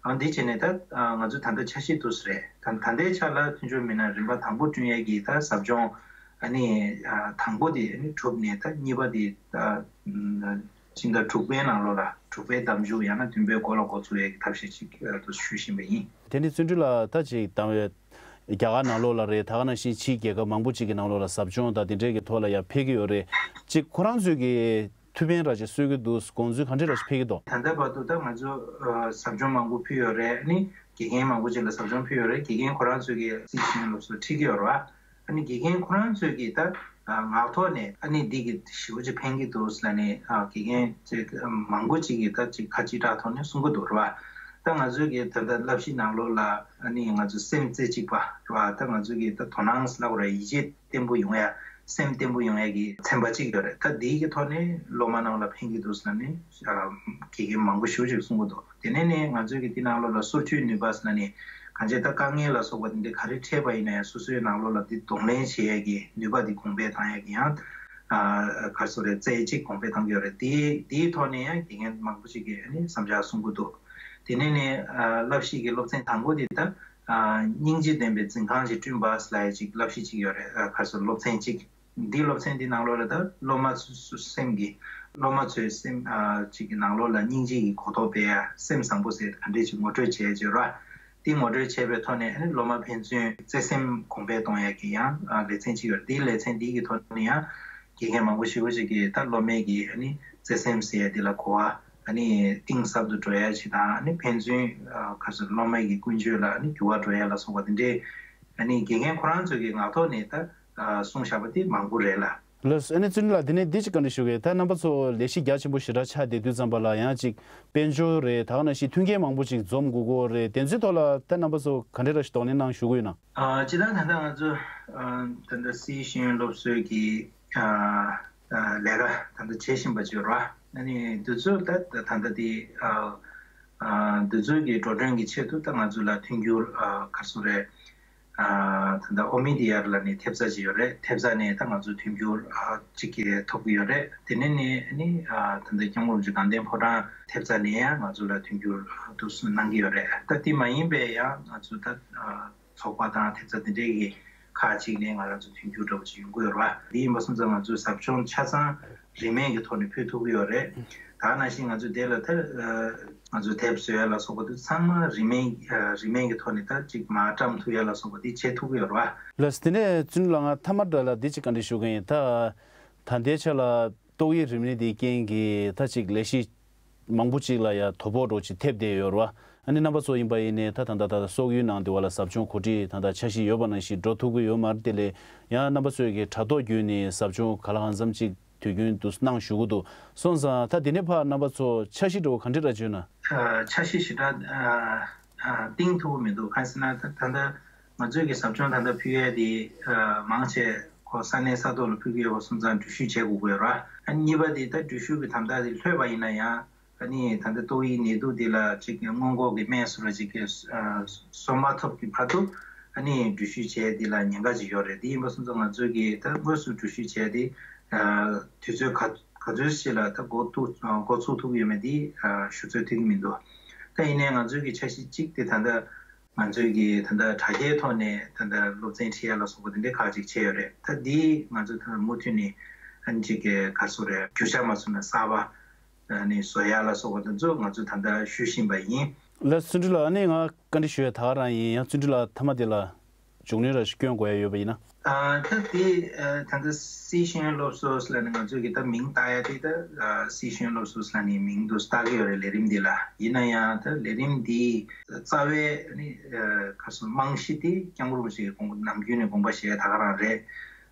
ཨ་འདི་བྱས་ནས་ད་ང་ཚོ་ད་ལྟ་འཆར་གཞི་འདུག་སེ་རེད། ད་ད་ལྟའི་ཆ་ལ་མཐུན་སྦྱོར་མི་སྣ་རིམ་པ་དང་པོ་བསྐྲུན་ཡས་ཀྱི་ད་ཟབ་སྦྱོང་ཨ་ནི་དང་པོ་འདི་ཨ་ནི་གྲུབ་ནས་ད་གཉིས་པ་འདི་ད་ཕྱི་ཟླ་དྲུག་པའི་ནང་ལོགས་ལ་དྲུག་པའི་ཟླ་མཇུག་ཡང་ན་བདུན་པའི་འགོ་ལ་འགོ་ཚུགས་ཡས་ཀྱི་ཐབས་ཤེས་ཅིག་ཞུ་བཞིན་པ་ཡིན། དེ་ནི་བརྩོན་འགྲུས་ལགས་ད་ཅིག་དང་བའི། རྒྱ་གར་ནང་ལོགས་ལ་རེད། ད་ག་ནང་བཞིན་ཕྱིའི་རྒྱལ་ཁབ་མང་པོ་ཅིག་གི་ནང་ལོགས་ལ་ཟབ་སྦྱོང་དང་དེ་འདྲའི་གི་ཐོག་ལ་ཡང་ཕེབས་ཀྱི་ཡོད་རེད། ཅིག་ཁོ་རང་ཚོས་ཀྱི་ཐུགས་ཕན་ར་ཅིག་གསོས་ཀྱི་འདུག་དགོངས་ཚུལ་ག་འདྲ་ར་ཅིག་ཕེབས་ཀྱི་འདུག་ད་ལྟ་བར་དུ་ད་ང་ཚོ་ཟབ་སྦྱོང་མང་པོ་ཕུལ་ཡོད་རེད། ཨ་ནི་དགེ་རྒན་མང་པོ་ཅིག་ལ་ཟབ་སྦྱོང་ཕུལ་ཡོད་རེད། དགེ་རྒན་ཁོ་རང་ཚོས་ཀྱི་སྲིད་ཞུ་སློབ་གསོ་ཁྲིད་ཀྱི་ཡོད་རེད་བ། ཨ་ནི་དགེ་རྒན་ཁོ་རང་ཚོས་ཀྱིས་ད་ངག་ཐོག་ནས་ཨ་ནི་འདི་གི་ཞེ་པོ་ཅིག་ཕན་གྱི་འདུག་ཟེར་ནས་དགེ་རྒན་ཅིག་མང་པོ་ཅིག་གིས་ད་ཅིག་ཁ་གཅིག་གྲགས་ཐོག་ནས་གསུང་གི་འདུག་རེད་བ། ད་ང་ཚོའི་གི་ད་ལྟ་བསླབ་གཞི་ནང་ལོགས་ལ་ཨ་ནི་ང་ཚོ་སེམས་རྩེ་གཅིག་པ་རེད་བ། ད་ང་ཚོའི་གི་ད་དོ་སྣང་ཟེར་ལབ་དགོས་རེད། ཡིད་ཆེས་བརྟན་པོ་ཡོང་ཡ། སེམས་བརྟན་པོ་ཡོང་ཡ་གི་ཚན་པ་གཅིག་ཡོད་རེད། ད་འདིའི་གི་ཐོག་ནས་སློབ་མ་རྣམས་ལ་ཕན་གྱི་འདུག་ཟེར་ནས་དགེ་རྒན་མང་པོ་ཞེ་པོ་ཅིག་གསུང་གི་འདུག་དེ་ནས་ནས་ང་ཚོའི་གི་འདི་ནང་ལོགས་ལ་སོར་ཆུད་ནུས་པ་ཟེར་ནས་ ད་ཆ་ད་དཀའ་ངལ་ལ་སོགས་པ་དེ་འདྲ་ག་རེ་འཕྲད་པ་ཡིན་ན་ཡང་སོ་སོའི་ནང་ལོགས་ལ་དེ་གདོང་ལེན་བྱེད་ཡས་ཀྱི་ནུས་པ་དེ་གོང་འཕེལ་བཏང་ཡས་ཀྱི་ཡང་ག་རེ་ཟེར་རེད། རྩལ་གཅིག་གོང་འཕེལ་བཏང་གི་ཡོད་རེད། དེའི་དེའི་ཐོག་ནས་ཡང་དགེ་རྒན་མང་པོ་ཞིག་གིས་ཨ་ནི་བསམ་འཆར་གསུང་གི་འདུག་དེ་ནས་ནས་ཨ་བསླབ་གཞི་གི་སློབ་ཚན་དང་པོ་དེ་ད་ཨ་སྙིང་རྗེ་ལྡན་པའི་འཛིན་ཁང་ཞིག་བསྐྲུན་པ་ལབ་ཡ་ཅིག་བསླབ་གཞི་ཅིག་ཡོད་རེད། ཨ་ག་རེ་ཟེར། སློབ་ཚན་ཅིག་འདིའི་སློབ་ཚན་འདི་ནང་ལོགས་ལ་ད་སློབ་མ་ཚོ་སེམས་ཀྱི་སློབ་མ་ཚོའི་སེམས་ཨ་ཅིག་གི་ནང་ལོགས་ལ་སྙིང་རྗེ་ཡི་གོ་རྟོགས་སྤེལ་ཡ། སེམས་བཟང་པོ་ཟེར་ག་འདྲས་ཅིག་ངོ་སྤྲོད་བྱས་ཡ་ཅིག་ཡོད་རེད། དེ་ངོ་སྤྲོད་བྱས་པའི་ཐོག་ནས་ཨ་ནི་སློབ་མ་ཕན་ཚུན་བརྩེ་སེམས་གོང་འཕེལ་གཏོང་ཡ་གི་ཡང་ཨ་ལེ་ཚན་ཅིག་ཡོད་རེད། དེའི་ལེ་ཚན་འདི་གི་ཐོག་ནས་ཡང་དགེ་རྒན་མང་པོ་ཞེ་པོ་ཅིག་གིས་ད་སློབ་མའི་གི་ཨ་ནི་བརྩེ་སེམས་ཟེར་ཡ་འདི་ལ་གོ་བ་ཨ་ནི་གཏིང་ཟབ་ཏུ་འགྲོ་ཡ་ཞིག་དང་། ཨ་ནི་ཕན་ཚུན་ཨ་ག་རེ་ཟེར། སློབ་མའི་གི་ཀུན་སྤྱོད་ལ་ཨ་ནི་འགྱུར་བ་འགྲོ་ཡ་ལ་སོགས་པ་དེ་འདྲའི་ཨ་ནི་དགེ་རྒན་ཁོ་རང་ཚོའི་གི་ངག་ཐོག་ནས་ད་ཨ་གསུངས་བཞག་པ་དེ་མང་པོ་རེད་ལ། ལགས་སོ། ཨ་ནི་བརྩོན་འགྲུས་ལགས། འདི་ནས་འདི་ཅིག་བཀའ་འདྲི་ཞུ་གི། ད་རྣམ་པ་ཚོ་ལས་གཞི་རྒྱ་ཆེན་པོ་ཞེ་དྲག་ཆགས་བསྡད་དུས་ཙམ་པ་ལ་ཡང་ཅིག་དཔལ་འབྱོར་རེད། ད་ག་ནང་བཞིན་མཐུན་རྐྱེན་མང་པོ་ཅིག་འཛོམས་དགོས་ཀྱི་ཡོད་རེད། དེ་ཚོའི་ཐོག་ལ་ད་རྣམ་པ་ཚོ་ག་འདྲ་ཞིག་གདོང་ལེན་གནང་བཞུགས་ཀྱི་ཡོད་ན། ཨ་སྤྱིར་བཏང་ད་ལྟ་ང་ཚོ་ཨ་ད་ལྟ་སི་ཤེས་ཡོན་སློབ་གསོའི་གི་ཨ་ཨ་ལས་ཀ་ད་ལྟ་བྱེད་བཞིན་པ་ཅིག་ཡོད་རེད་བ། ཨ་ནི་འདི་ཚོ་ད་ད་ལྟ་དེ་ཨ་ཨ་འདི་ཚོའི་གི་འགྲོ་གྲོན་གྱི་ཆེད་དུ་ད་ང་ཚོ་ལ་མཐུན་འགྱུར་ཨ་ག་རེ་ཟེར་རེད། ཨ་ད་ལྟ་ཨོ་མི་ཌི་ཡར་ལབ་ནས་ཐེབས་རྩ་ཅིག་ཡོད་རེད། ཐེབས་རྩ་ནས་ད་ང་ཚོ་མཐུན་འགྱུར་ཨ་གཅིག་གི་ཐོབ་ཀྱི་ཡོད་རེད། དེ་ནས་ནས་ཨ་ནི་ཨ་ད་ལྟ་སྐྱབས་མགོན་རིན་པོ་ཆེ་དགའ་ལྡན་ཕོ་བྲང་ཐེབས་རྩ་ནས་ཡང་ང་ཚོ་ལ་མཐུན་འགྱུར་ཨ་དུ་གནང་གི་ཡོད་རེད། ད་དེ་མ་ཡིན་པའི་ཡང་ང་ཚོ་ད་ཨ་ཚོགས་པ་དང་ཐེབས་རྩ་དེ་འདྲའི་གི་ཁག་ཅིག་ནས་ང་རང་ཚོ་མཐུན་འགྱུར་འདྲ་པོ་ཅིག་ཡོང་གི་ཡོད་རེད་བ། དེ་ཡིན་པ་སོང་ཙང་ང་ཚོའི་ཟབ་སྦྱོང་ཆ་ཚང་རིན་མེད་ཀྱི་ཐོག་ནས་ཕུལ་ཐུབ་ཀྱི་ཡོད་རེད། ད་ག་ནང་བཞིན་ང་ཚོས་དེ་ལ་ད་ཨ་ང་ཚོས་དེབ་བཟོ་ཡ་ལ་སོགས་པ་དེ་ཚང་མ་རིན་མེད་ཨ་རིན་མེད་ཀྱི་ཐོག་ནས་ད་ཅིག་མར་བཀྲམ་ཐུབ་ཡ་ལ་སོགས་པ་དེ་བྱེད་ཐུབ་ཀྱི་ཡོད་རེད་བ། ལགས་སོ། དེ་ནས་བརྩོན་འགྲུས་ལགས། ང་མཐའ་མར་ལ་འདི་ཅིག་བཀའ་འདྲི་ཞུ་གི་ཡིན། ད་ད་ལྟའི་ཆ་ལ་ཏོག་དབྱིབས་རིམས་ནད་དེའི་རྐྱེན་གྱིས་ད་ཅིག་ལས་གཞི་མང་པོ་ཅིག་ལ་ཡ་དོ་ཕོག་འདྲ་ཅིག་ཐེབས་བསྡད་ཡོད་རེད་བ། ཨ་ནི་རྣམ་པ་ཚོ་ཡིན་པ་ཡིན་ནའི་ད་ད་ད་ད་སོག་ཡུལ་ནང་དུ་བ་ལ་ཟབ་སྦྱོང་གོ་སྒྲིག་ད་ད་འཆར་གཞི་ཡོད་པ་ནང་བཞིན་འགྲོ་ཐུབ་ཀྱི་ཡོད་མ་རེད། དེ་ལས་ཡང་རྣམ་པ་ཚོས་ཀྱི་དྲ་ཐོག་བརྒྱུད་ནས་ཟབ་སྦྱོང་ག་ལ་གང་འཚམ་ཅིག་དུས་རྒྱུན་དུ་གནང་བཞུགས་ཀྱི་འདུག་སོང་ཙང་ད་དེ་ནས་ཕར་རྣམ་པ་ཚོ་འཆར་གཞི་འདྲ་བོ་ག་འདྲ་འདྲ་བྱུང་ན། ཨ་འཆར་གཞི་ཞེ་དྲག་ཨ་ཨ་བཏིང་ཐུབ་ཀྱི་མི་འདུག་གང་ཟེར་ན་ད་ད་ལྟ་ང་ཚོས་ཀྱི་ཟབ་སྦྱོང་ད་ལྟ་ཕུལ་ཡས་དེ་ཨ་མང་ཆེ་ཁོ་ས་གནས་ས་ཐོག་ལ་ཕུལ་གྱི་ཡོད་པ་སོང་ཙང་འགྲུལ་བཞུད་བྱེད་དགོས་ཀྱི་ཡོད་རེད། ཨ་གཉིས་པ་དེ་ད་འགྲུལ་བཞུད་ཀྱི་དམ་དྲག་དེ་ལྷོད་པ་ཡིན་ན་ཡང་། ཨ་ནི་ད་ལྟ་ཏོག་དབྱིབས་ནད་དུག་འདི་ལ་ཅིག་སྔོན་འགོག་གི་སྨན་བཟོ་འདྲ་ཅིག་གི་ཨ་གསོ་མ་ཐོབ་ཀྱི་བར་དུ་ཨ་ནི་འགྲུལ་བཞུད་བྱས་འདི་ལ་ཉེན་ཁ་ཅིག་ཡོད་རེད། དེ་ཡིན་པ་སོང་ཙང་ང་ཚོས་ཀྱིས་ད་དངོས་སུ་འགྲུལ་བཞུད་བྱས་ཏེ་ཨ་དུས་ཚོད་ག་ག་ཚོད་ཅིག་ལ་ད་འགོ་ཐུག་འགོ་ཚུགས་ཐུབ་ཡོད་མེད་འདི་ཨ་ཞུ་ཚོད་ཐིག་གི་མི་འདུག་ད་ཡིན་ནའི་ང་ཚོས་ཀྱི་འཆར་གཞི་གཅིག་དེ་ད་ལྟ་ང་ཚོས་ཀྱི་ད་ལྟ་དྲ་རྒྱའི་ཐོག་ནས་ད་ལྟ་སློབ་ཚན་ཁྲིད་ཡ་ལ་སོགས་པ་དེ་འདྲའི་ཁག་ཅིག་བྱས་ཡོད་རེད། ད་འདི་ང་ཚོ་ད་མུ་མཐུད་ནས་ཨ་ནི་ཅིག་གི་ག་རེ་ཟེར་རེད། རྒྱུ་ཆ་མ་བཟོ་ན་གསར་པ། ཨ་ནི་བཟོ་ཡ་ལ་སོགས་པ་དེ་ཚོ་ང་ཚོས་ད་ལྟ་ཞུ་བཞིན་པ་ཡིན། ལགས་སོ། བརྩོན་འགྲུས་ལགས། ཨ་ནི་ང་བཀའ་འདྲི་ཞུ་ཡ་ད་ག་རང་ཡིན། ཡང་བརྩོན་འགྲུས་ལགས་མཐའ་མ་དེ་ལ་མཇུག་སྣོན་ར་ཞིག་སྐྱོན་དགོས་ཡ་ཡོད་པ་ཡིན་ན། ཨ་ད་དེ་ཨ་ད་ལྟ་སི་ཤེས་ཡོན་སློབ་གསོ་ལབ་ནས་ང་ཚོས་ཀྱི་ད་མིང་བཏགས་ཡ་དེ་ད་ཨ་སི་ཤེས་ཡོན་སློབ་གསོ་ལབ་ནས་མིང་དུ་བཏགས་ཀྱི་ཡོད་རེད། ལས་རིམ་འདི་ལ། ཡིན་ན་ཡང་ད་ལས་རིམ་འདིའི་རྩ་བའི་ཨ་ནི་ཨ་ག་རེ་ཟེར་རྨང་གཞི་དེ་སྐྱབས་མགོན་རིན་པོ་ཆེ་གི་དགོངས་པ་ནམ་རྒྱུན་ནས་དགོངས་པ་བཞེས་ཡ་ད་ག་རང་རེད།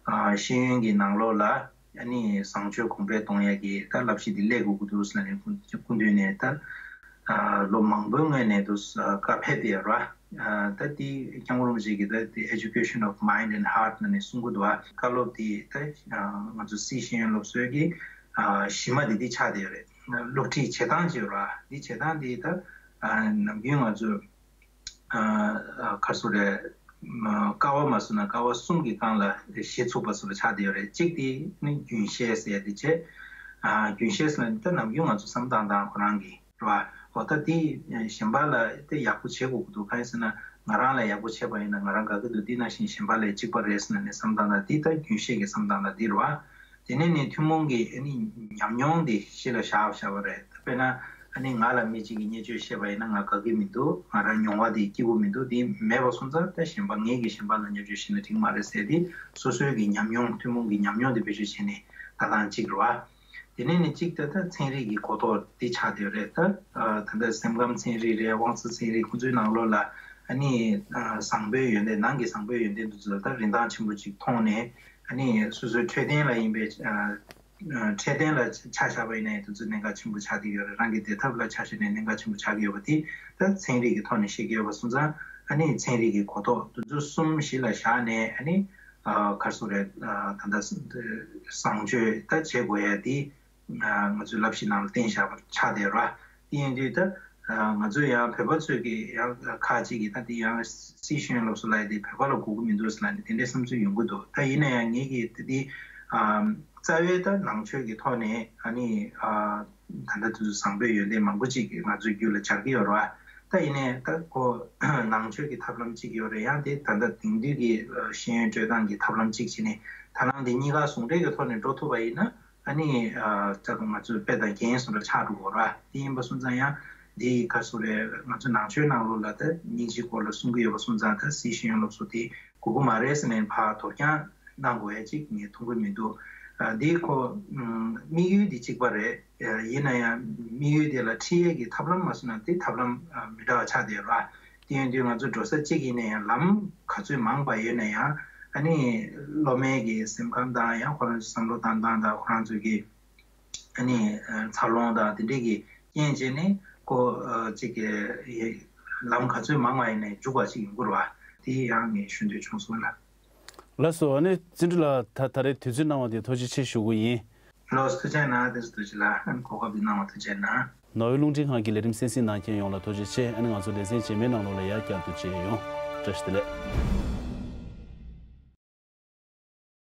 ཨ་ཤེས་ཡོན་གྱི་ནང་ལོགས་ལ། ཨ་ནི་བཟང་སྤྱོད་གོང་འཕེལ་གཏོང་ཡ་གི་ད་བསླབ་གཞི་འདི་སླེབས་དགོས་ཀྱི་འདུག་ཟེར་ནས་སྐུ་སྐུ་མདུན་ནས་ད་ཨ་ལོ་མང་པོའི་སྔོན་ནས་འདུག་ཨ་བཀའ་ཕེབས་ཏེ་ཡོད་རེད་བ། ཨ་ད་དེ་སྐྱབས་མགོན་རིན་པོ་ཆེ་གིས་ད་དེ་Education of Mind and Heart ནང་ནས་གསུང་གི་འདུག་བ། བཀའ་སློབ་དེ་ད་ཨ་ང་ཚོ་སི་ཤེས་ཡོན་སློབ་གསོའི་གི་ཨ་གཞི་མ་དེ་འདི་ཆགས་བསྡད་ཡོད་རེད། སློབ་ཁྲིད་བྱེད་སྟངས་ཅིག་ཡོད་རེད་བ། འདི་བྱེད་སྟངས་དེ་ད་ཨ་ནམ་རྒྱུན་ང་ཚོ། ཨ་ཨ་ག་རེ་ཟེར་རེད། ཀ་བ་མ་བཟོས་ན་ཀ་བ་གསུམ་གྱི་སྒང་ལ་གཞི་ཚུགས་པ་བཟོ་འདྲ་ཆགས་བསྡད་ཡོད་རེད། གཅིག་དེ་ནི་རྒྱུན་ཤེས་ཟེར་ཡ་དེ་བྱས། ཨ་རྒྱུན་ཤེས་ཟེར་ན་ད་ནམ་རྒྱུན་ང་ཚོ་བསམ་སྟངས་དང་ཁོ་རང་གི་རེད་བ། འོ་ད་དེ་གཞན་པ་ལ་དེ་ཡག་པོ་བྱེད་དགོས་ཀྱི་འདུག་གང་ཡིན་ཟེར་ན་ང་རང་ལ་ཡག་པོ་བྱས་པ་ཡིན་ན་ང་རང་དགའ་གི་འདུག་དེ་ནང་བཞིན་གཞན་པ་ལ་གཅིག་པ་རེད་ཟེར་ན་ནི་བསམ་སྟངས་དང་དེ་ད་རྒྱུན་ཤེས་ཀྱི་བསམ་སྟངས་དང་དེ་རེད་བ། དེ་ནས་ནི་ཐུན་མོང་གི་ཨ་ནི་ཉམས་མྱོང་དེ་གཞི་ལ་བཞག་བཞག་པ་རེད། དཔེར་ན་ཨ་ནི་ང་ལ་མི་གཅིག་གིས་བརྙས་བཅོས་བཤད་པ་ཡིན་ན་ང་དགའ་གི་མི་འདུག་ང་རང་མྱོང་བ་དེ་སྐྱིད་པོ་མི་འདུག་དེ་མེད་པ་སོང་ཙང་ད་གཞན་པ་ངས་ཀྱིས་གཞན་པ་ལ་བརྙས་བཅོས་བྱས་ན་འགྲིག་མ་རེད་ཟེར་ཏེ་སོ་སོའི་གི་ཉམས་མྱོང་ཐུན་མོང་གི་ཉམས་མྱོང་དེ་བེད་སྤྱོད་བྱས་ནས་ད་ཐེངས་གཅིག་རེད་བ། དེ་ནས་ནི་གཅིག་ད་ད་ཚན་རིག་གི་གོ་རྟོགས་དེ་ཆགས་བསྡད་རེད། ད་ད་ལྟ་སེམས་ཁམས་ཚན་རིག་རེད། དབང་རྩ་ཚན་རིག་ཁོང་ཚོའི་ནང་ལོགས་ལ་ཨ་ནི་བཟང་པོའི་ཡོན་ཏན་ནང་གི་བཟང་པོའི་ཡོན་ཏན་དེ་ཚོ་ད་རིན་ཐང་ཆེན་པོ་ཅིག་མཐོང་ནས། ཨ་ནི་སོ་སོའི་འཕྲོད་བསྟེན་ལ་ཡིན་པའི་ཨ་ཨ་འཕྲོད་བསྟེན་ལ་ཆ་བཞག་པ་ཡིན་ན་ཡང་དེ་ཚོ་གནད་འགག་ཆེན་པོ་ཆགས་ཀྱི་ཡོད་རེད། རང་གི་བདེ་ཐབས་ལ་ཆ་བཞག་ནས་གནད་འགག་ཆེན་པོ་ཆགས་ཀྱི་ཡོད་པ་དེ་ད་ཚན་རིག་གི་ཐོག་ནས་བཤད་ཀྱི་ཡོད་པ་སོང་ཙང་། ཨ་ནི་ཚན་རིག་གི་གོ་རྟོགས་དེ་ཚོ་གསུམ་གཞི་ལ་བཞག་ནས་ཨ་ནི་ཨ་ག་རེ་ཟེར་རེད། ཨ་ད་ལྟ་བཟང་སྤྱོད་ད་བྱེད་དགོས་ཡ་དེ་ཨ་ང་ཚོའི་བསླབ་གཞི་ནང་ལ་བསྟན་བཞག་པ་ཆགས་བསྡད་རེད། དེ་ཡིན་དུས་ད་ ང་ཚོས་ཡང་བོད་པ་ཚོས་ཀྱི་ཡང་ཁག་ཅིག་གིས་ད་དེ་ཡང་སྲིད་ཤེས་ཡོན་སློབ་གསོ་ལབ་ཡ་དེ་བོད་པ་ལ་དགོས་ཀྱི་མི་འདུག་ཟེར་ལབ་ནས་དེ་འདྲའི་བསམ་ཚུལ་ཡོང་གི་འདུག་ད་ཡིན་ན་ཡང་ངེད་ཀྱིས་ད་དེ་རྩ་བའི་ད་ནང་ཆོས་ཀྱི་ཐོག་ནས་ཨ་ནི་ད་ལྟ་དུས་ཚོད་བཟང་པོའི་ཡོན་ཏན་མང་པོ་ཅིག་ང་ཚོའི་རྒྱུད་ལ་འབྱར་གྱི་ཡོད་རེད་བ། ད་ཡིན་ནའི་ད་ཁོ་ནང་ཆོས་ཀྱི་ཐབས་ལམ་ཅིག་ཡོད་རེད། ཡང་དེ་ད་ལྟ་དེང་དུས་ཀྱི་ཤེས་ཡོན་སྤྲོད་སྟངས་ཀྱི་ཐབས་ལམ་ཅིག་བྱས་ནས་ད་ནང་དེ་གཉིས་ཀ་ཟུང་འབྲེལ་གྱི་ཐོག་ནས་འགྲོ་ཐུབ་པ་ཡིན་ན། ཨ་ནི་ད་དུང་ང་ཚོས་དཔེ་དང་རྒྱན་སོགས་ལ་ཆགས་འགྲོ་གི་རེད་བ། དེ་ཡིན་པ་སོང་ཙང་ཡང་འདི་ག་སུ་རེད། ང་ཚོ་ནང་ཆོས་ནང་ལོགས་ལ་ད་སྙིང་རྗེའི་སྐོར་ལ་གསུང་གི་ཡོད་པ་སོང་ཙང་ད་སྲིད་ཤེས་ཡོན་སློབ་གསོ་དེ་དགོས་ཀྱི་མ་རེད་ཟེར་ནས་ཕར་དོར་རྐྱང་གནང་དགོས་ཡ་ཅིག་ངས་མཐོང་གི་མི་འདུག་འདི་ཁོ་དམིགས་ཡུལ་འདི་གཅིག་པ་རེད། ཡིན་ན་ཡང་དམིགས་ཡུལ་དེ་ལ་ཁྲིད་ཡས་ཀྱི་ཐབས་ལམ་མ་སོང་ན་དེ་ཐབས་ལམ་མི་འདྲ་བ་ཆགས་བསྡད་ཡོད་རེད་བ། དེ་ཡིན་དུས་ང་ཚོ་འགྲོ་ས་གཅིག་ཡིན་ན་ཡང་ལམ་ག་ཚོད་མང་བ་ཡོད་ན་ཡང་ཨ་ནི་སློབ་མའི་གི་སེམས་ཁམས་དང་ཡང་ཁོ་རང་ཚོའི་བསམ་བློ་བཏང་སྟངས་དང་ཁོ་རང་ཚོའི་གི་ཨ་ནི་འཚར་ལོངས་དང་དེ་འདྲས་ཀྱི་རྐྱེན་བྱས་ནས་ཁོ་གཅིག་གི་ལམ་ག་ཚོད་མང་བ་ཡིན་ན་འཇུག་པ་ཅིག་ཡིན་དགོས་རེད་བ། དེ་ཡང་ངས་ཞུ་འདོད་བྱུང་སོང་ལ། ལགས་སོ། ཨ་ནི་བརྩོན་འགྲུས་ལགས་ད་ད་རེས་དུས་ཚོད་གནང་བ་དེ་ཐུགས་རྗེ་ཆེ་ཞུ་གི་ཡིན། ལགས་སོ། ཐུགས་རྗེ་གནང་། དེ་ཚོ་ཐུགས་རྗེ་ལ་ཨ་ནི་གོ་སྐབས་འདི་གནང་བ་ཐུགས་རྗེ་གནང་། ནོར་ཝེ་རླུང་འཕྲིན་ཁང་གི་ལས་རིམ་གསན་གཟིགས་གནང་མཁན་ཡོངས་ལ་ཐུགས་རྗེ་ཆེ། ཨ་ནི་ང་ཚོ་ལེ་ཚན་རྗེས་མའི་ནང་ལོགས་ལ་ཡང་བསྐྱར་དུ་མཇལ་ཡོང་། བཀྲ་ཤིས་བདེ་ལེགས།